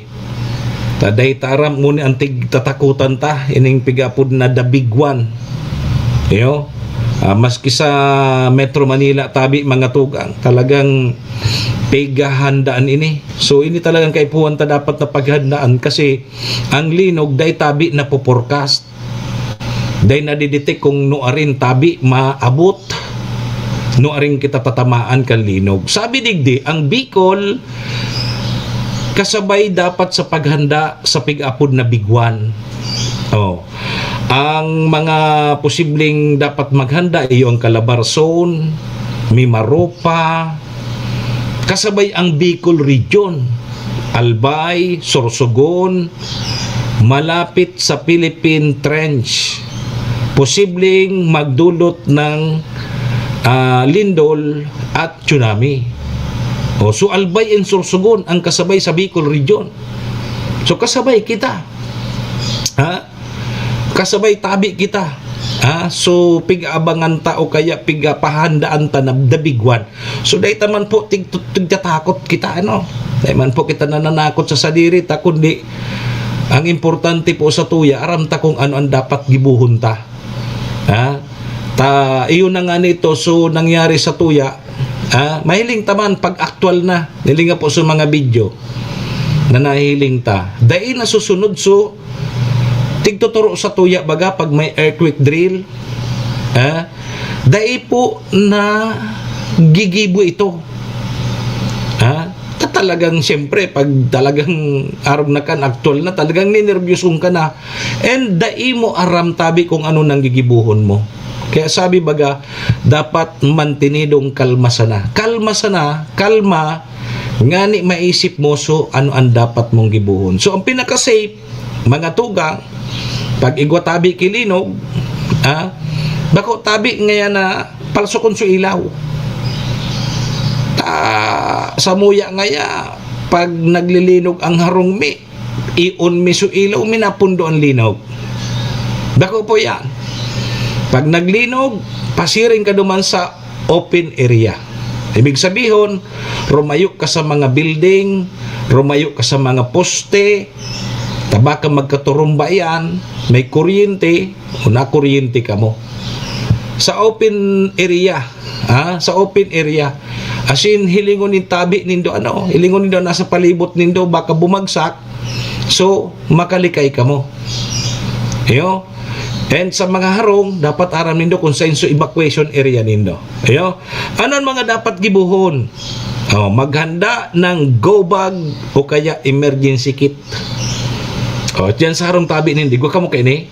Ta dai ta aram, ngunyan tig tatakutan ta, ining pig-aapod na the big one. Iyo, ah, maski sa Metro Manila tabi, mga tugang, talagang pighahandaan ini. So, ini talagang kaipuhan ta dapat na paghandaan kasi ang linog dai tabi napo-forecast. Dai nadidetect kung nuarin tabi maabot, nuarin kita tatamaan kan linog. Sabi digdi, ang Bicol kasabay dapat sa paghanda sa pig-apod na big one. Oh. Ang mga posibleng dapat maghanda iyo ang Calabarzon, Mimaropa, kasabay ang Bicol Region. Albay, Sorsogon, malapit sa Philippine Trench. Posibleng magdulot ng, ah, lindol at tsunami. O, so Albay and Sorsogon ang kasabay sa Bicol Region. So kasabay kita. Ha? Kasabay tabi kita. Ha? So pig-aabangan ta o kaya pig-apahandaan ta na the big one. So dai ta man po tig-, tigtatakot kita, ano? Dai man po kita nananakot sa sadiri ta, kundi ang importante po sa tuya, aram ta kung ano ang dapat gibuhon ta. Ha? Ta, iyon na nga nito, so nangyari sa tuya, ha? Mahiling ta man pag aktual na. Hiling nga po sa mga video na nahiling ta. Dai nasusunod, so tigtuturo sa tuya, baga, pag may earthquake drill, ha? Dai po na gigibo ito. Ha? Ta-, talagang, siyempre, pag talagang arog na kan, aktual na, talagang ninerbyosong ka na. And dai mo aram tabi kung ano nang gigibuhon mo. Kaya sabi, baga, dapat mantinidong kalma sana. Kalma sana, kalma, ngani maisip mo so ano ang dapat mong gibuhon. So, ang pinaka-safe, mga tugang, pag igwa tabi ki linog, ah, bako tabi ngaya na palsukon so ilaw. Ta, samuya ngaya, pag naglilinog ang harong mi, ion mi so ilaw mi, napundo ang linog. Bako po yan. Pag naglinog, pasiring ka duman sa open area. Ibig sabihon, rumayo ka sa mga building, rumayo ka sa mga poste, ta baka magkaturumba yan, may kuryente, o nakuryente ka mo. Sa open area, ha? Sa open area. As in, hilingon nin tabi nindo, ano? Hilingon nindo, nasa palibot nindo, baka bumagsak. So, makalikay ka mo. Iyo. And sa mga harong, dapat aram nindo kung saan so evacuation area nindo. Iyo. Ano ang mga dapat gibuhon? Oh, maghanda ng go bag o kaya emergency kit. Oh, diyan sa harong tabi nindo, igwa kamo kaini.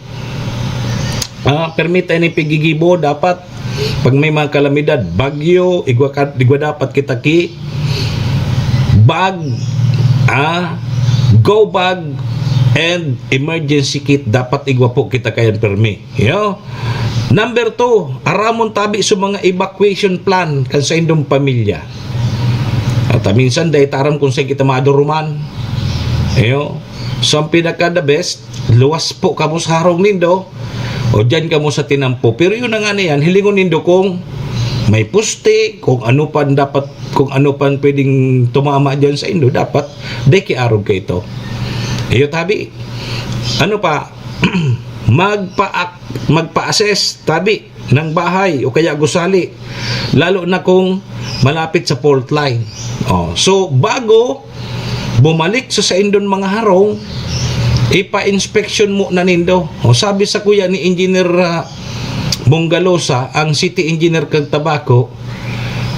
Ah, permita ini pigigibo, dapat pag may mga kalamidad, bagyo, igwa ka, igwa dapat kita ki bag, ah, go bag, and emergency kit, dapat igwa po kita kayan permi. Yo. Number two, aramon tabi sa mga evacuation plan kan sa indong pamilya. At, ah, minsan, dahil taram kung saan kita maduruman. Yo. So, ang pinaka the best, luwas po kamo sa harong nindo, o diyan kamo sa tinampo. Pero yun na nga na yan, hilingon nindo kung may poste, kung ano pa dapat, kung ano pa pwedeng tumama diyan sa indo, dapat dai kiarog ka ito. Iyo, tabi. Ano pa? Magpa-, magpa-assess, tabi, ng bahay o kaya gusali, lalo na kung malapit sa fault line. Oh, so, bago bumalik sa saindon mga harong, ipa-inspeksyon mo na nindo. O, sabi sa kuya ni Engineer, ah, Bongalosa, ang city engineer kang Tabaco,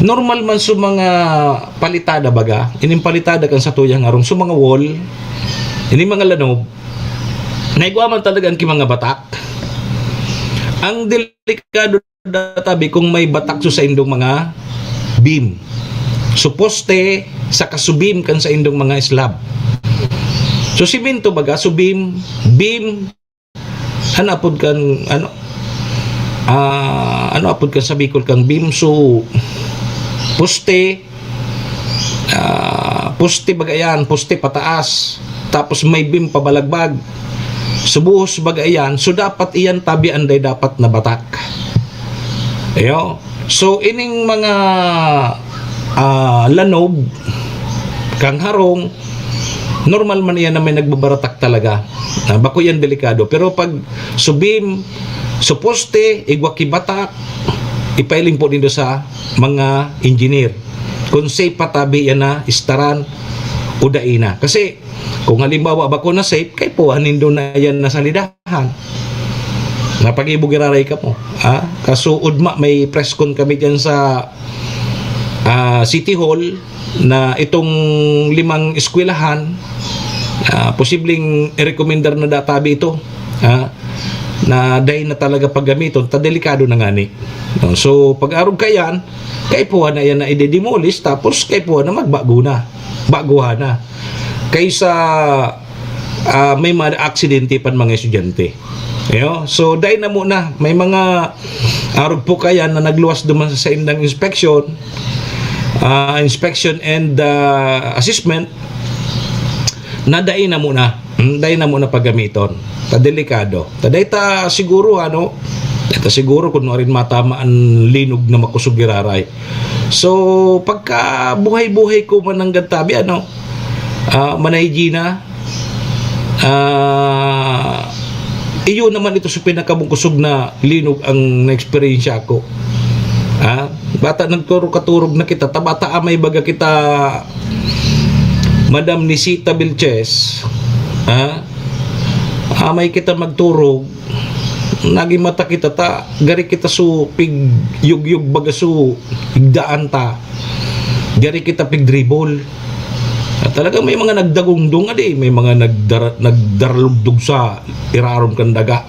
normal man sa mga palitada baga, ining palitada kan sa tuyang harong, sa mga wall, ining mga lanob, naigwa man talaga ang ki mga batak. Ang delikado databi kung may batak sa saindong mga beam. So, poste, saka so beam kan saindong mga slab. So, simento baga, so beam, beam, ano apod kan, ano, ah, ano apod kan sa Bicol kang beam, so, poste, ah, poste baga yan, poste pataas, tapos may beam pabalagbag. So, buhos baga yan, so, dapat iyan tabi anday dapat na batak. Ayo. So, ining mga, ah, lanob, kang harong, normal man iyan na may nagbabaratak talaga. Ah, bako yan delikado. Pero pag subim, suposte, igwa ki batak, ipailing po nindo sa mga engineer. Kung safe pa tabi yan na istaran o dai na. Kasi, kung halimbawa, bako na safe, kay puhan nindo na yan na salidahan. Napag-ibo giraray ka mo. Ha? Kaso, ugma, may press con kami dyan sa, ah, City Hall na itong limang eskwelahan, ah, posibleng i-recommendar na databi ito, ha? Na dai na talaga paggamiton, ta delikado na ngani. No? So, pag-arog ka yan, kaipuhan na yan na ide-demolish, tapos kaipuhan na magbago na. Baguhan na. kaysa, ah, may mga aksidente pan mga estudyante. Iyo. So, dai na muna, may mga arog po kaya na nagluwas duman sa saindang inspection, ah, inspection and, ah, assessment, na dai na muna. Hmm, dai na muna paggamiton. Ta delikado. Ta dai ta siguro, ano, dai ta siguro kun nuarin matama an linog na makosog giraray. So, pagka buhay-buhay ko man nanggad tabi, ano, ah, manay Gina, ah, iyo naman ito sa pinakabungkusog na linog ang na-eksperyensya ko. Ah, bata nagturo katurog na kita, ta bata amay baga kita, Madam Nisita Vilches, ah, amay kita magturog, naging mata kita ta, gari kita su pigyugyug baga su higdaan ta, gari kita pigdribol. At talagang may mga nagdagungdong, adi, may mga nagdara-, nagdaralugdog sa irarom kan daga.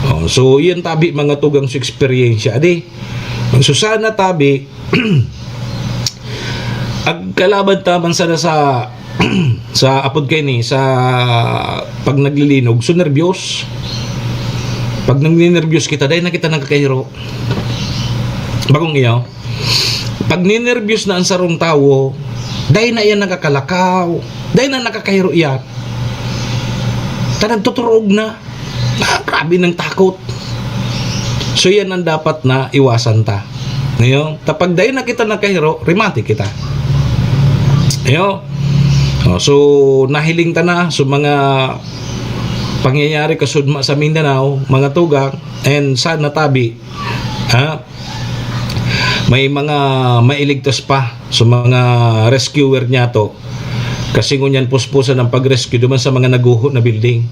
Oh, so, iyan tabi mga tugang sa eksperyensya, adi. So, sana tabi, ag kalaban ta man sana sa, sa apod kaini, sa pag naglilinog, so nerbyos. Pag nagninerbyos kita, dai na kita nagkakahiro. Bagong iyo, pag ninerbyos na ang sarong tawo, dai na iyan nakakalakaw, dai na nakakahiro iyan. Ta nagtuturog na. Ah, grabe ng takot. So, yan ang dapat na iwasan ta. Ngayon, ta pag dai na kita nakahiro, remate kita. Ayo. Oh, so, nahiling ta na. So, mga pangyayari kasudma sa Mindanao, mga tugang, and sana tabi, ha? May mga mailigtas pa sa mga rescuer niyato. Kasi ngunyan puspusan ang pag-rescue duman sa mga naguho na building.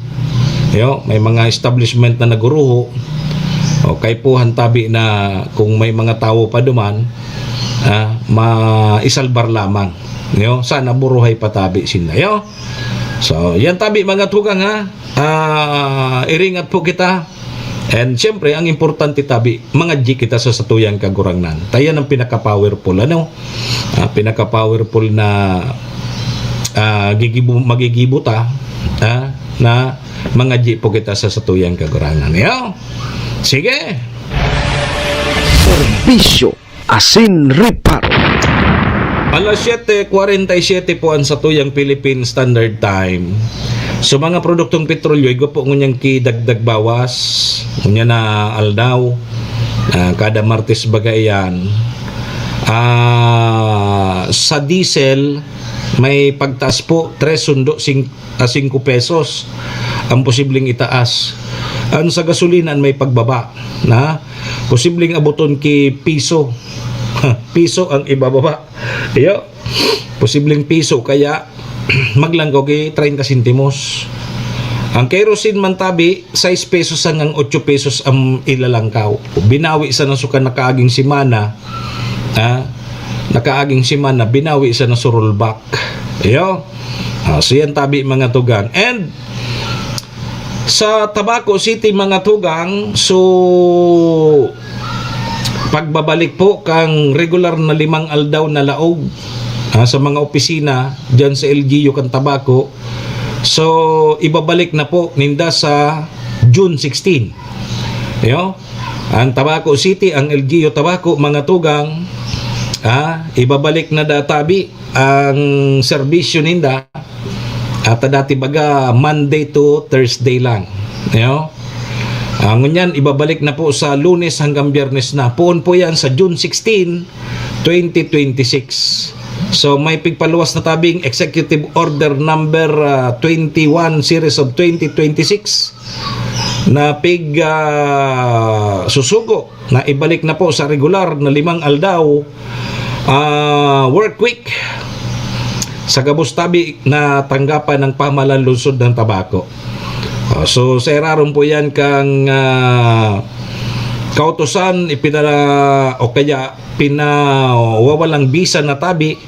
Yo, may mga establishment na naguruho. O, kaipuhan tabi na kung may mga tawo pa duman, ah, maisalbar lamang. Yo, sana buruhay pa tabi sinda. Yo. So, yan tabi mga tugang ha. Ah, iringat po kita. And siyempre, ang importante tabi, mangadyi kita sa satuyang Kagurangnan. Ta yan ang pinaka-powerful, ano? Ah, pinaka-powerful na, ah, gigibo, magigibo ta, ah, na mangadyi po kita sa satuyang Kagurangnan. Yo? Sige. Serbisyo asin reparo. Alas siyete kwarenta y siyete po ang satuyang Philippine Standard Time. So, mga produktong petrolyo, igwa po ngunyan ki dagdag bawas, ngunyan na aldaw, ah, kada Martes baga iyan. Ah, sa diesel, may pagtaas po, tres sundo sing-, ah, singko pesos ang posibleng itaas. Ang sa gasolina may pagbaba, na posibleng abuton ki piso. Piso ang ibababa. Iyo, posibleng piso, kaya maglangkaw ki treinta sentimos. Ang kerosene man tabi, sais pesos hanggang otso pesos ang ilalangkaw. Binawi sana su kan nakaaging semana, ha? Nakaaging semana, binawi sana su rollback. Iyo. Ah, so yan tabi, mga tugang. And sa Tabaco City, mga tugang, so pagbabalik po kang regular na limang aldaw na laog, ah, sa mga opisina diyan sa L G U kan Tabaco. So, ibabalik na po ninda sa June sixteen. Yo? Ang Tabaco City, ang L G U Tabaco, mga tugang, ah, ibabalik na da tabi ang serbisyo ninda. At dati baga Monday to Thursday lang. Yo? Ah, ngunyan, ibabalik na po sa Lunes hanggang Biyernes na. Poon po yan sa June sixteen, twenty twenty-six. So, may pigpaluwas na tabing Executive Order number, ah, twenty-one series of twenty twenty-six na pig, ah, susugo na ibalik na po sa regular na limang aldaw, ah, work week sa gabos tabi na tanggapan ng pamahalaan lungsod ng Tabaco. Ah, so, sa irarom po yan kang, ah, kautosan, ipinala-, o kaya pinawawalang bisa na tabi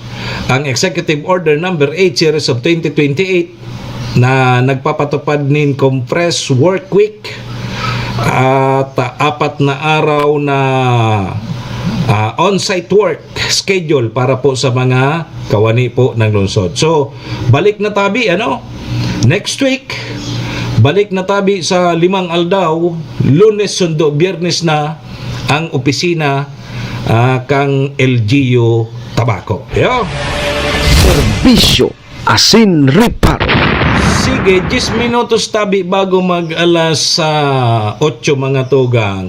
ang Executive Order number eight series of twenty twenty-eight na nagpapatupad nin compressed work week at apat na araw na ah, on-site work schedule para po sa mga kawani po ng lungsod. So, balik na tabi, ano? Next week, balik na tabi sa limang aldaw, Lunes sundo Biyernes na ang opisina, ah, kang L G U Tabaco. Yo. Serbisyo asin reparo. Sige, diyes minutos tabi bago mag alas, ah, otso, mga tugang.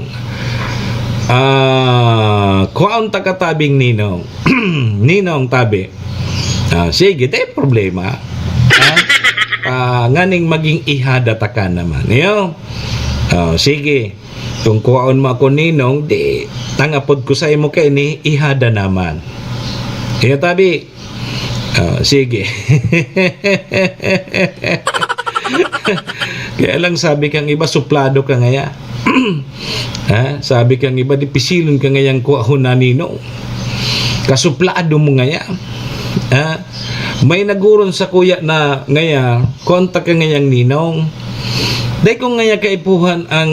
Ah, kuhaon ta ka tabing Ninong. Ninong tabi. Ah, sige, di problema. Ha? Ah, nganing maging ihada ta ka naman. Iyo. Oh, sige. Kung kuhaon mo ako, Ninong, di tangapod ko sa imo kay ni ihada naman. Iyo, tabi. Ah, sige. Kaya lang sabi kang iba, suplado ka ngaya. Ha? Sabi kang iba, di pisilon ka ngayang kuahon na, Ninong. Kasuplado mo ngaya. Ha? May naguron sa kuya na ngaya, konta ka ngayang Ninong. Dai ko ngaya kaipuhan ang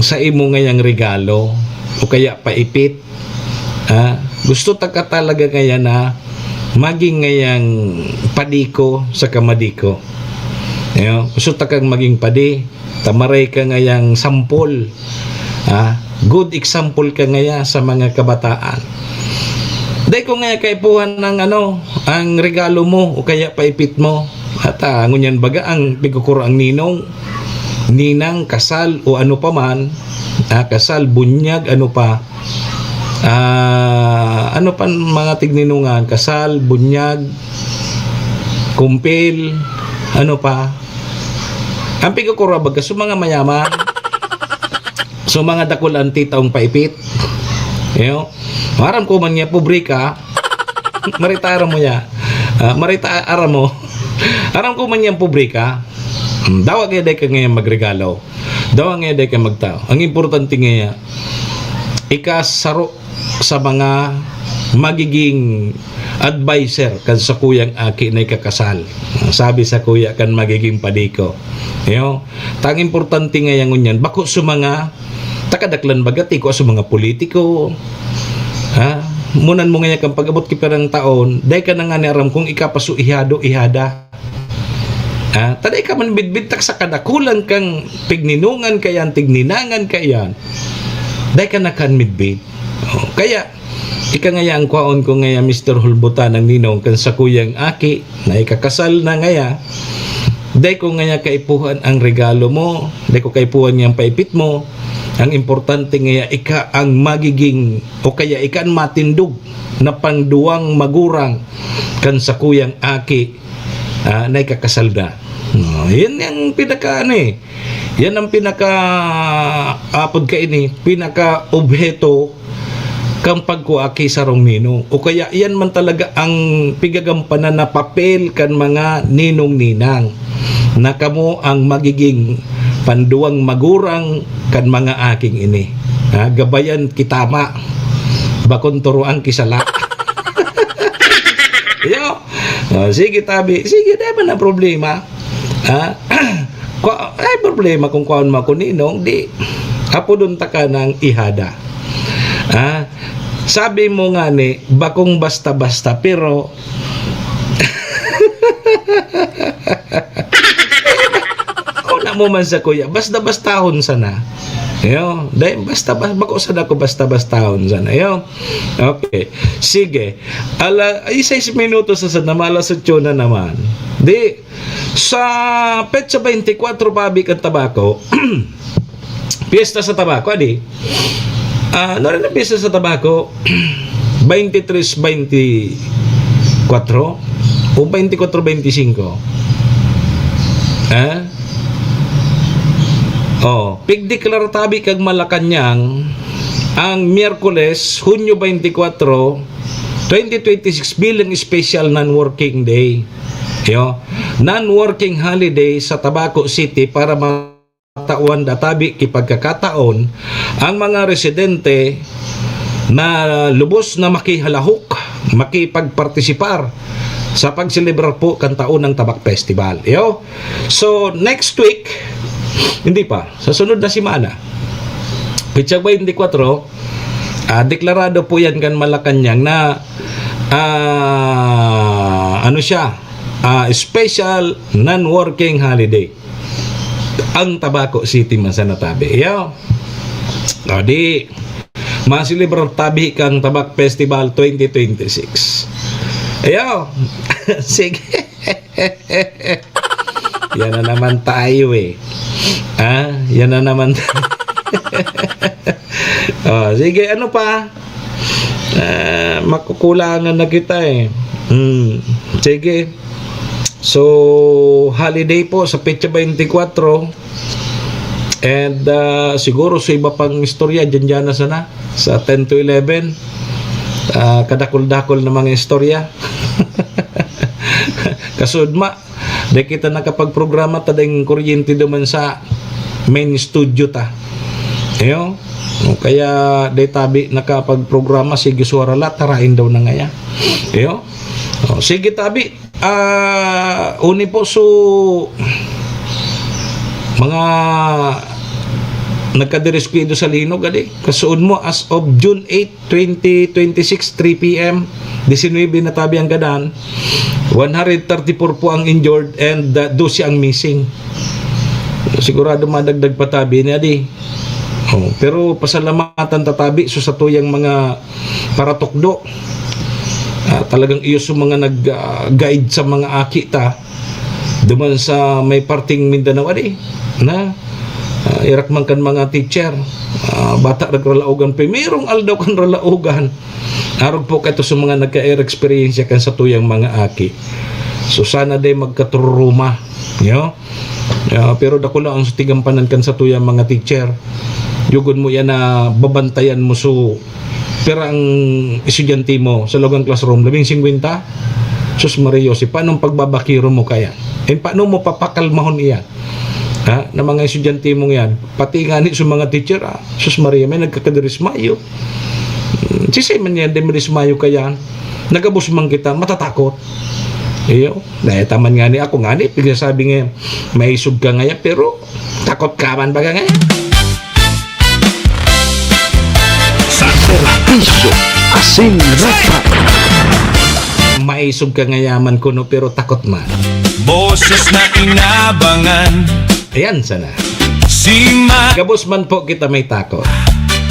sa imo ngayang regalo o kaya paipit. Ha? Gusto ta ka talaga ngaya na maging ngayang padi ko sa kamadi ko. Ayo, gusto ta kang maging padi. Tamaray ka ngayang sampol. Ha? Good example ka ngaya sa mga kabataan. Dai ko ngaya kaipuhan ng ano, ang regalo mo o kaya paipit mo. At, ah, ngunyan baga ang pigkukuro ang ninong, ninang, kasal o ano pa man. Ah, kasal, bunyag, ano pa. Ah, ano pa mga tigninungan? Kasal, bunyag, kumpil, ano pa? Ang pigkukura baga sa mga mayaman. So, mga dakul ang titaong paipit. Yo. Aram ko man niya, pobre ka. Marita aram mo niya. Ah, marita aram mo. Aram ko man niya, pobre ka. Hmm, dawa kaya dai ka ngayon magregalo. Dawa ngayon dai ka magtao. Ang importante ngayon, ikasaro sa mga magiging adviser kan sakuyang aki na ikakasal. Sabi sa kuya kan magiging padi ko. Yo, tang importante ngayon ngunyan, bako sa mga takadaklan bagati ko sa mga politiko. Ha? Munan mo ngayon kang pag-abot ki pirang taon, dai ka na nga ni aram kung ikapaso ihado, ihada. Ha? Taday ka man bidbid tak sa kadakulan kang pigninungan kayan, tigninangan kayan. Dai ka na kan midbid. Oh, kaya, ika ngaya ang kwaon ko ngaya, Mister Hulbutan, ang ninong kan sakuyang aki, na ikakasal na ngaya, dai ko ngaya kaipuhan ang regalo mo, dai ko kaipuhan niyang paipit mo. Ang importante ngaya, ika ang magiging, o kaya ika ang matindog na pangduwang magurang kan sakuyang aki, ah, na ikakasal na. No, yan ang pinaka, ano eh, yan ang pinaka, apod ka ini, pinaka obheto kan pagkuha ki sarong ninong. O kaya, yan man talaga ang pigagampanan na papel kan mga ninong-ninang, na kamo ang magiging panduwang magurang kan mga aking ini. Ha, gabayan ki tama. Bakon turuan ki sala. Yo. Oh, sige, tabi. Sige, dai man na problema. Ha? Kwa-, ay, problema kung kwaon mo ako, ninong, di, apodon ta ka ng ihada. Ha? Sabi mo nga ni, bakong basta-basta, pero una mo man sa kuya, basta-bastahon sana. Yo, dai basta, bas-, bako sana ako basta-bastahon sana. Yo. Okay. Sige. Ala, ay, sais minutos na sana, maalas otso na naman. Di, sa petsa twenty-four pa, abi kan Tabaco, piyesta sa Tabaco, adi? Ah, ano rin ang piyesta sa Tabaco? Twenty-three, twenty-four? O twenty-four, twenty-five? Ha? Oh, pigdeklara tabi kag Malacañang ang Miyerkules, Hunyo twenty-four, twenty twenty-six bilang special non-working day. Yo, non-working holiday sa Tabaco City para matawan da tabi ki pagkakataon ang mga residente na lubos na makihalahok, makipagpartisipar sa pagselebrar po kan taon ng Tabak Festival. Yo, so next week, hindi pa, sa sunod na semana, petsa twenty-four, Ah, deklarado po yan kan Malacañang na, ah, ano siya, ah, special non-working holiday ang Tabaco City man sana tabi. Iyo. O di, maselebrar tabi kang Tabak Festival twenty twenty-six. Iyo. Sige. Yan na naman tayo eh. Ah, yan na naman tayo. Oh, sige, ano pa? Ah, makukulangan na kita eh. Hmm, sige. So, holiday po sa petsa twenty-four. And, ah, siguro sa iba pang istorya, dyan-dyan na sana. Sa ten to eleven. Ah, kadakul-dakul na mga istorya. Kasudma, di kita nakapagprograma ta ding kuryente duman sa main studio ta. Iyo. Kaya di tabi nakapagprograma, sige, suwara la, tarain daw na ngaya. Iyo. O, sige, tabi. Ah, uni po, so, mga nagkadiriskwido sa linog, adi. Kasuod mo, as of June eight, twenty twenty-six, three P M, disinuybe na tabi ang gadan, one hundred thirty-four po ang injured and, uh, dose ang missing. Sigurado madagdag pa tabi ni adi. Oh, pero pasalamatan ta tabi so satuyang mga paratukdo. Ah, talagang iyo so mga nag, ah, guide sa mga aki ta. Duman sa may parting Mindanao, adi, na, ah, irak man kan mga teacher, ah, bata nagralaogan, primerong aldaw kan ralaogan. Arog po kaito sa mga nagka-experience kan satuyang mga aki. So, sana di magkatruruma, yo? Ah, pero dakula ang tigampanan kan satuyang mga teacher. Yugon mo yan na babantayan mo so Pero ang estudyante mo sa loob ng classroom, labing singkwenta? Sus Maria Jose, paano ang pagbabakiro mo kaya? And paano mo papakalmahon iyan? Ha? Na mga estudyante mong yan, pati nga ni sa mga teacher, ah, sus Maria, may nagkakadirismayo. Hmm, sisay man yan, di madismayo kaya? Nagabos man kita, matatakot. Iyo, dahil taman nga ni ako nga ni, pigsasabi nga, maisog ka ngayon, pero takot ka man baga ngayon. Sa serbisyo, asin rata. Maisog ka ngayaman kuno, pero takot man. Boses na inabangan. Ayan sana. Si Ma- Gabos man po kita may takot.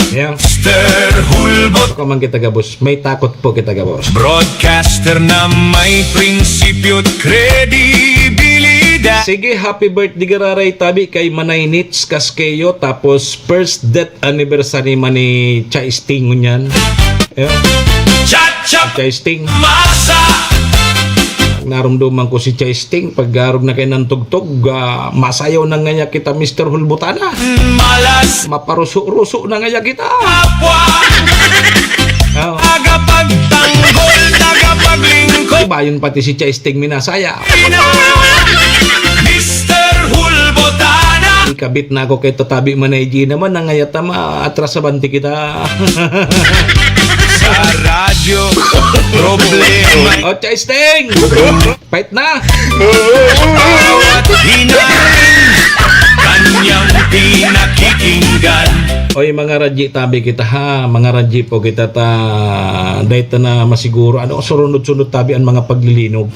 Ayan. Mister Hulbot. Ako man kita gabos. May takot po kita gabos. Broadcaster na may prinsipyo at kredibilidad. Sige, happy birthday giraray tabi kay Manay Nits Casquejo, tapos first death anniversary man ni Chai Sting ngunyan. Ayan. Cha-cha. Chai Sting. Masa. Narumduman ko si Chai Sting, pag arog na kayo ng tugtog, ah, masayaw na ngaya kita, Mister Hulbutana. Malas. Maparuso-ruso na ngaya kita. Kapwa. Oh. Tagapagtanggol, tagapaglingkod. Iba yun pati si Chai Sting minasaya. Mister Hulbutana. Ikabit na ako kay Tatabi Manay G naman, nangayat na maatras sa banti kita. Sa radyo, problema. O, Chai Sting! Fight na! Bawat hinaing, kanyang pinakikinggan. Oy, mga radyi, tabi kita, ha? Mga radyi po kita ta, dahil ta na masiguro. Ano, surunod-sunod tabi ang mga paglilinog.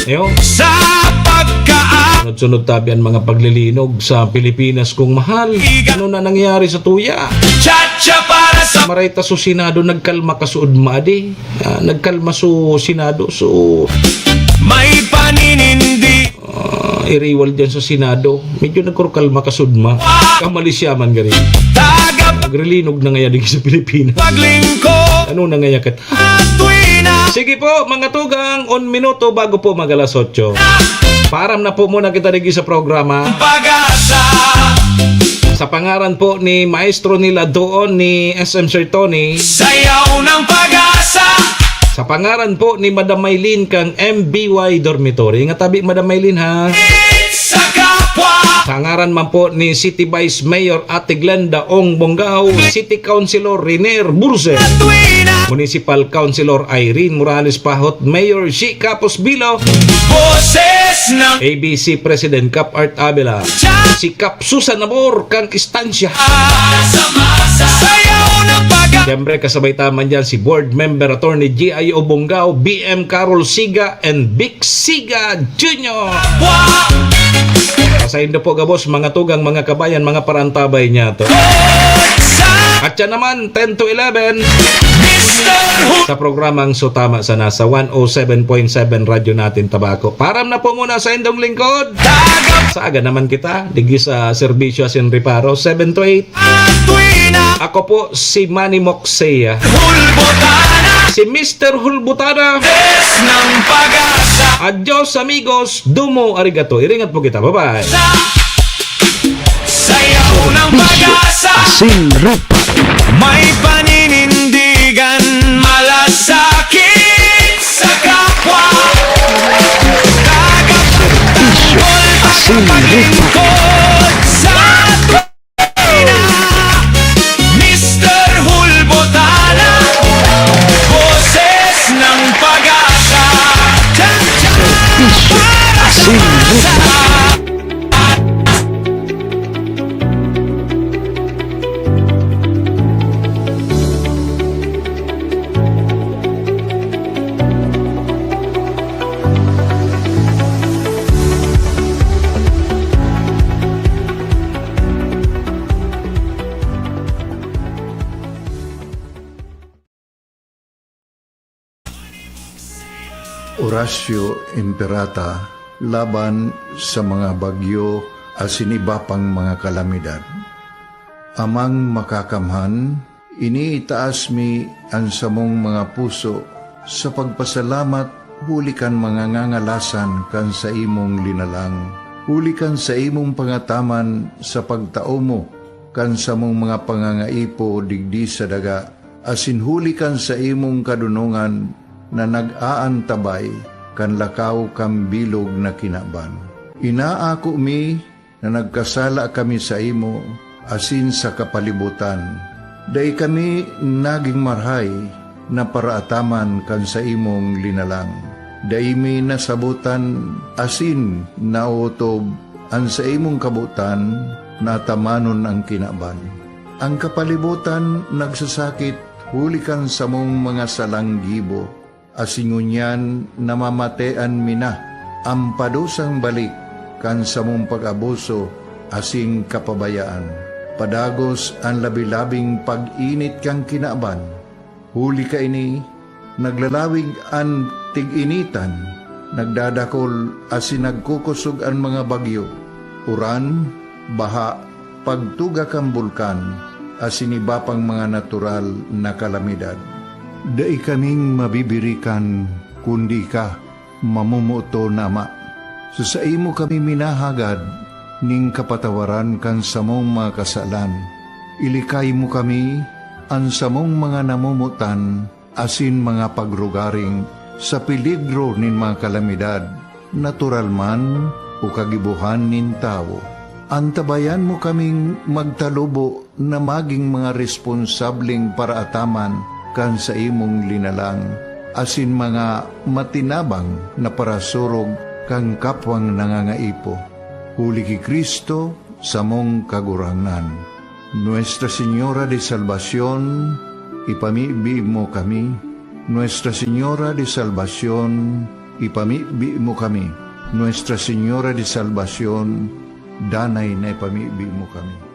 Ayo? Sa pagka- Sunod-sunod tabi ang mga paglilinog sa Pilipinas, kung mahal. Ano na nangyari sa tuya? Cha-cha para sa Maray ta so Senado, nagkalma ka so udma, di? Ah, nagkalma so Senado, so May paninindi. Ah, iriwal dyan sa Senado. Medyo nagkurkalma ka so udma. Kamalisya man gari. Tagap- Nagrilinog na ngaya digdi sa Pilipinas. Paglingkod. Ano na ngaya kat- Tuwina. Sige po, mga tugang, un minuto bago po mag alas otso. Paaram na po muna kita digdi sa programa. Pag-asa. Sa pangaran po ni Maestro nila doon, ni S M Sir Tony. Sayaw ng pag-asa. Sa pangaran po ni Madam Maylin kang M B Y Dormitory. Ingat tabi, Madam Maylin, ha? Sa kapwa. Pangaran man po ni City Vice Mayor Ate Glenda Ong Bonggao, City Councilor Renier Burse, Municipal Councilor Irene Morales Pahot, Mayor Shi Capos Bilo, Boses ng A B C President Cap Art Avila, si Cap Susan Amor kang Estancia. Sayaw ng pag- Siyempre, kasabay ta man dyan si Board Member Attorney G I Obongao, B M Carol Siga, and Vic Siga Junior. Saindo po gabos, mga tugang, mga kabayan, mga paraantabay niyato. At yan naman, ten to eleven, sa programang So Tama Sana sa one oh seven point seven Radyo Natin Tabaco. Param na po muna sa indong lingkod. Saaga naman kita, digdi sa serbisyo asin reparo, seven to eight. Ako po si Manny Moxea. Si Mister Hulbutana. Adios, amigos. Domo arigato. Iringat po kita. Bye-bye. Sayaw ng pag-asa. Asin Rupa. May paninindigan, malasakit sa kapwa. Tagapagtanggol, Asin Rupa. Maglingkod sa Mister Hulbutana, boses ng pag-asa. Tyan, tyan, Serbisyo para sa Asin Rupa. Masa. Orasyo Imperata laban sa mga bagyo asin iba pang mga kalamidad. Amang Makakamhan, iniitaas mi an samong mga puso sa pagpasalamat huli kan mga ngangalasan kan saimong linalang, huli kan saimong pangataman sa pagtao mo kan samong mga pangangaipo digdi sa daga, asin huli kan saimong kadonongan na nag-aantabay kan lakaw kan bilog na kinaban. Inaako mi na nagkasala kami saimo asin sa kapalibotan. Dai kami nagin marahay na paraataman kan saimong linalang. Dai mi nasabotan asin naotob an saimong kabotan na atamanon an kinaban. An kapalibotan nagsasakit huli kan samong mga salang gibo, asin ngunyan namamatean mi na an padusang balik kan samong pag-abuso asin kapabayaan. Padagos an labi-labing pag-init kan kinaban. Huli kaini, naglalawig an tig-initan, nagdadakol asin nagkukosog an mga bagyo, uran, baha, pagtuga kan bulkan, asin iba pang mga natural na kalamidad. Dai kaming mabibirikan, kundi ika, mamomoton na Ama. Sa saimo kami minahagad nin kapatawaran kan samong mga kasalan. Ilikay mo kami, an samong mga namomotan, asin mga pagrugaring sa peligro nin mga kalamidad, natural man o kagibohan nin tawo. Antabayan mo kaming magtalubo na magin mga responsableng paraataman kan saimong linalang, asin mga matinabang na parasurog kan kapwang nangangaipo. Huli ki Cristo, samong Kagurangnan. Nuestra Señora de Salvacion, ipamibi mo kami. Nuestra Señora de Salvacion, ipamibi mo kami. Nuestra Señora de Salvacion, danay na ipamibi mo kami.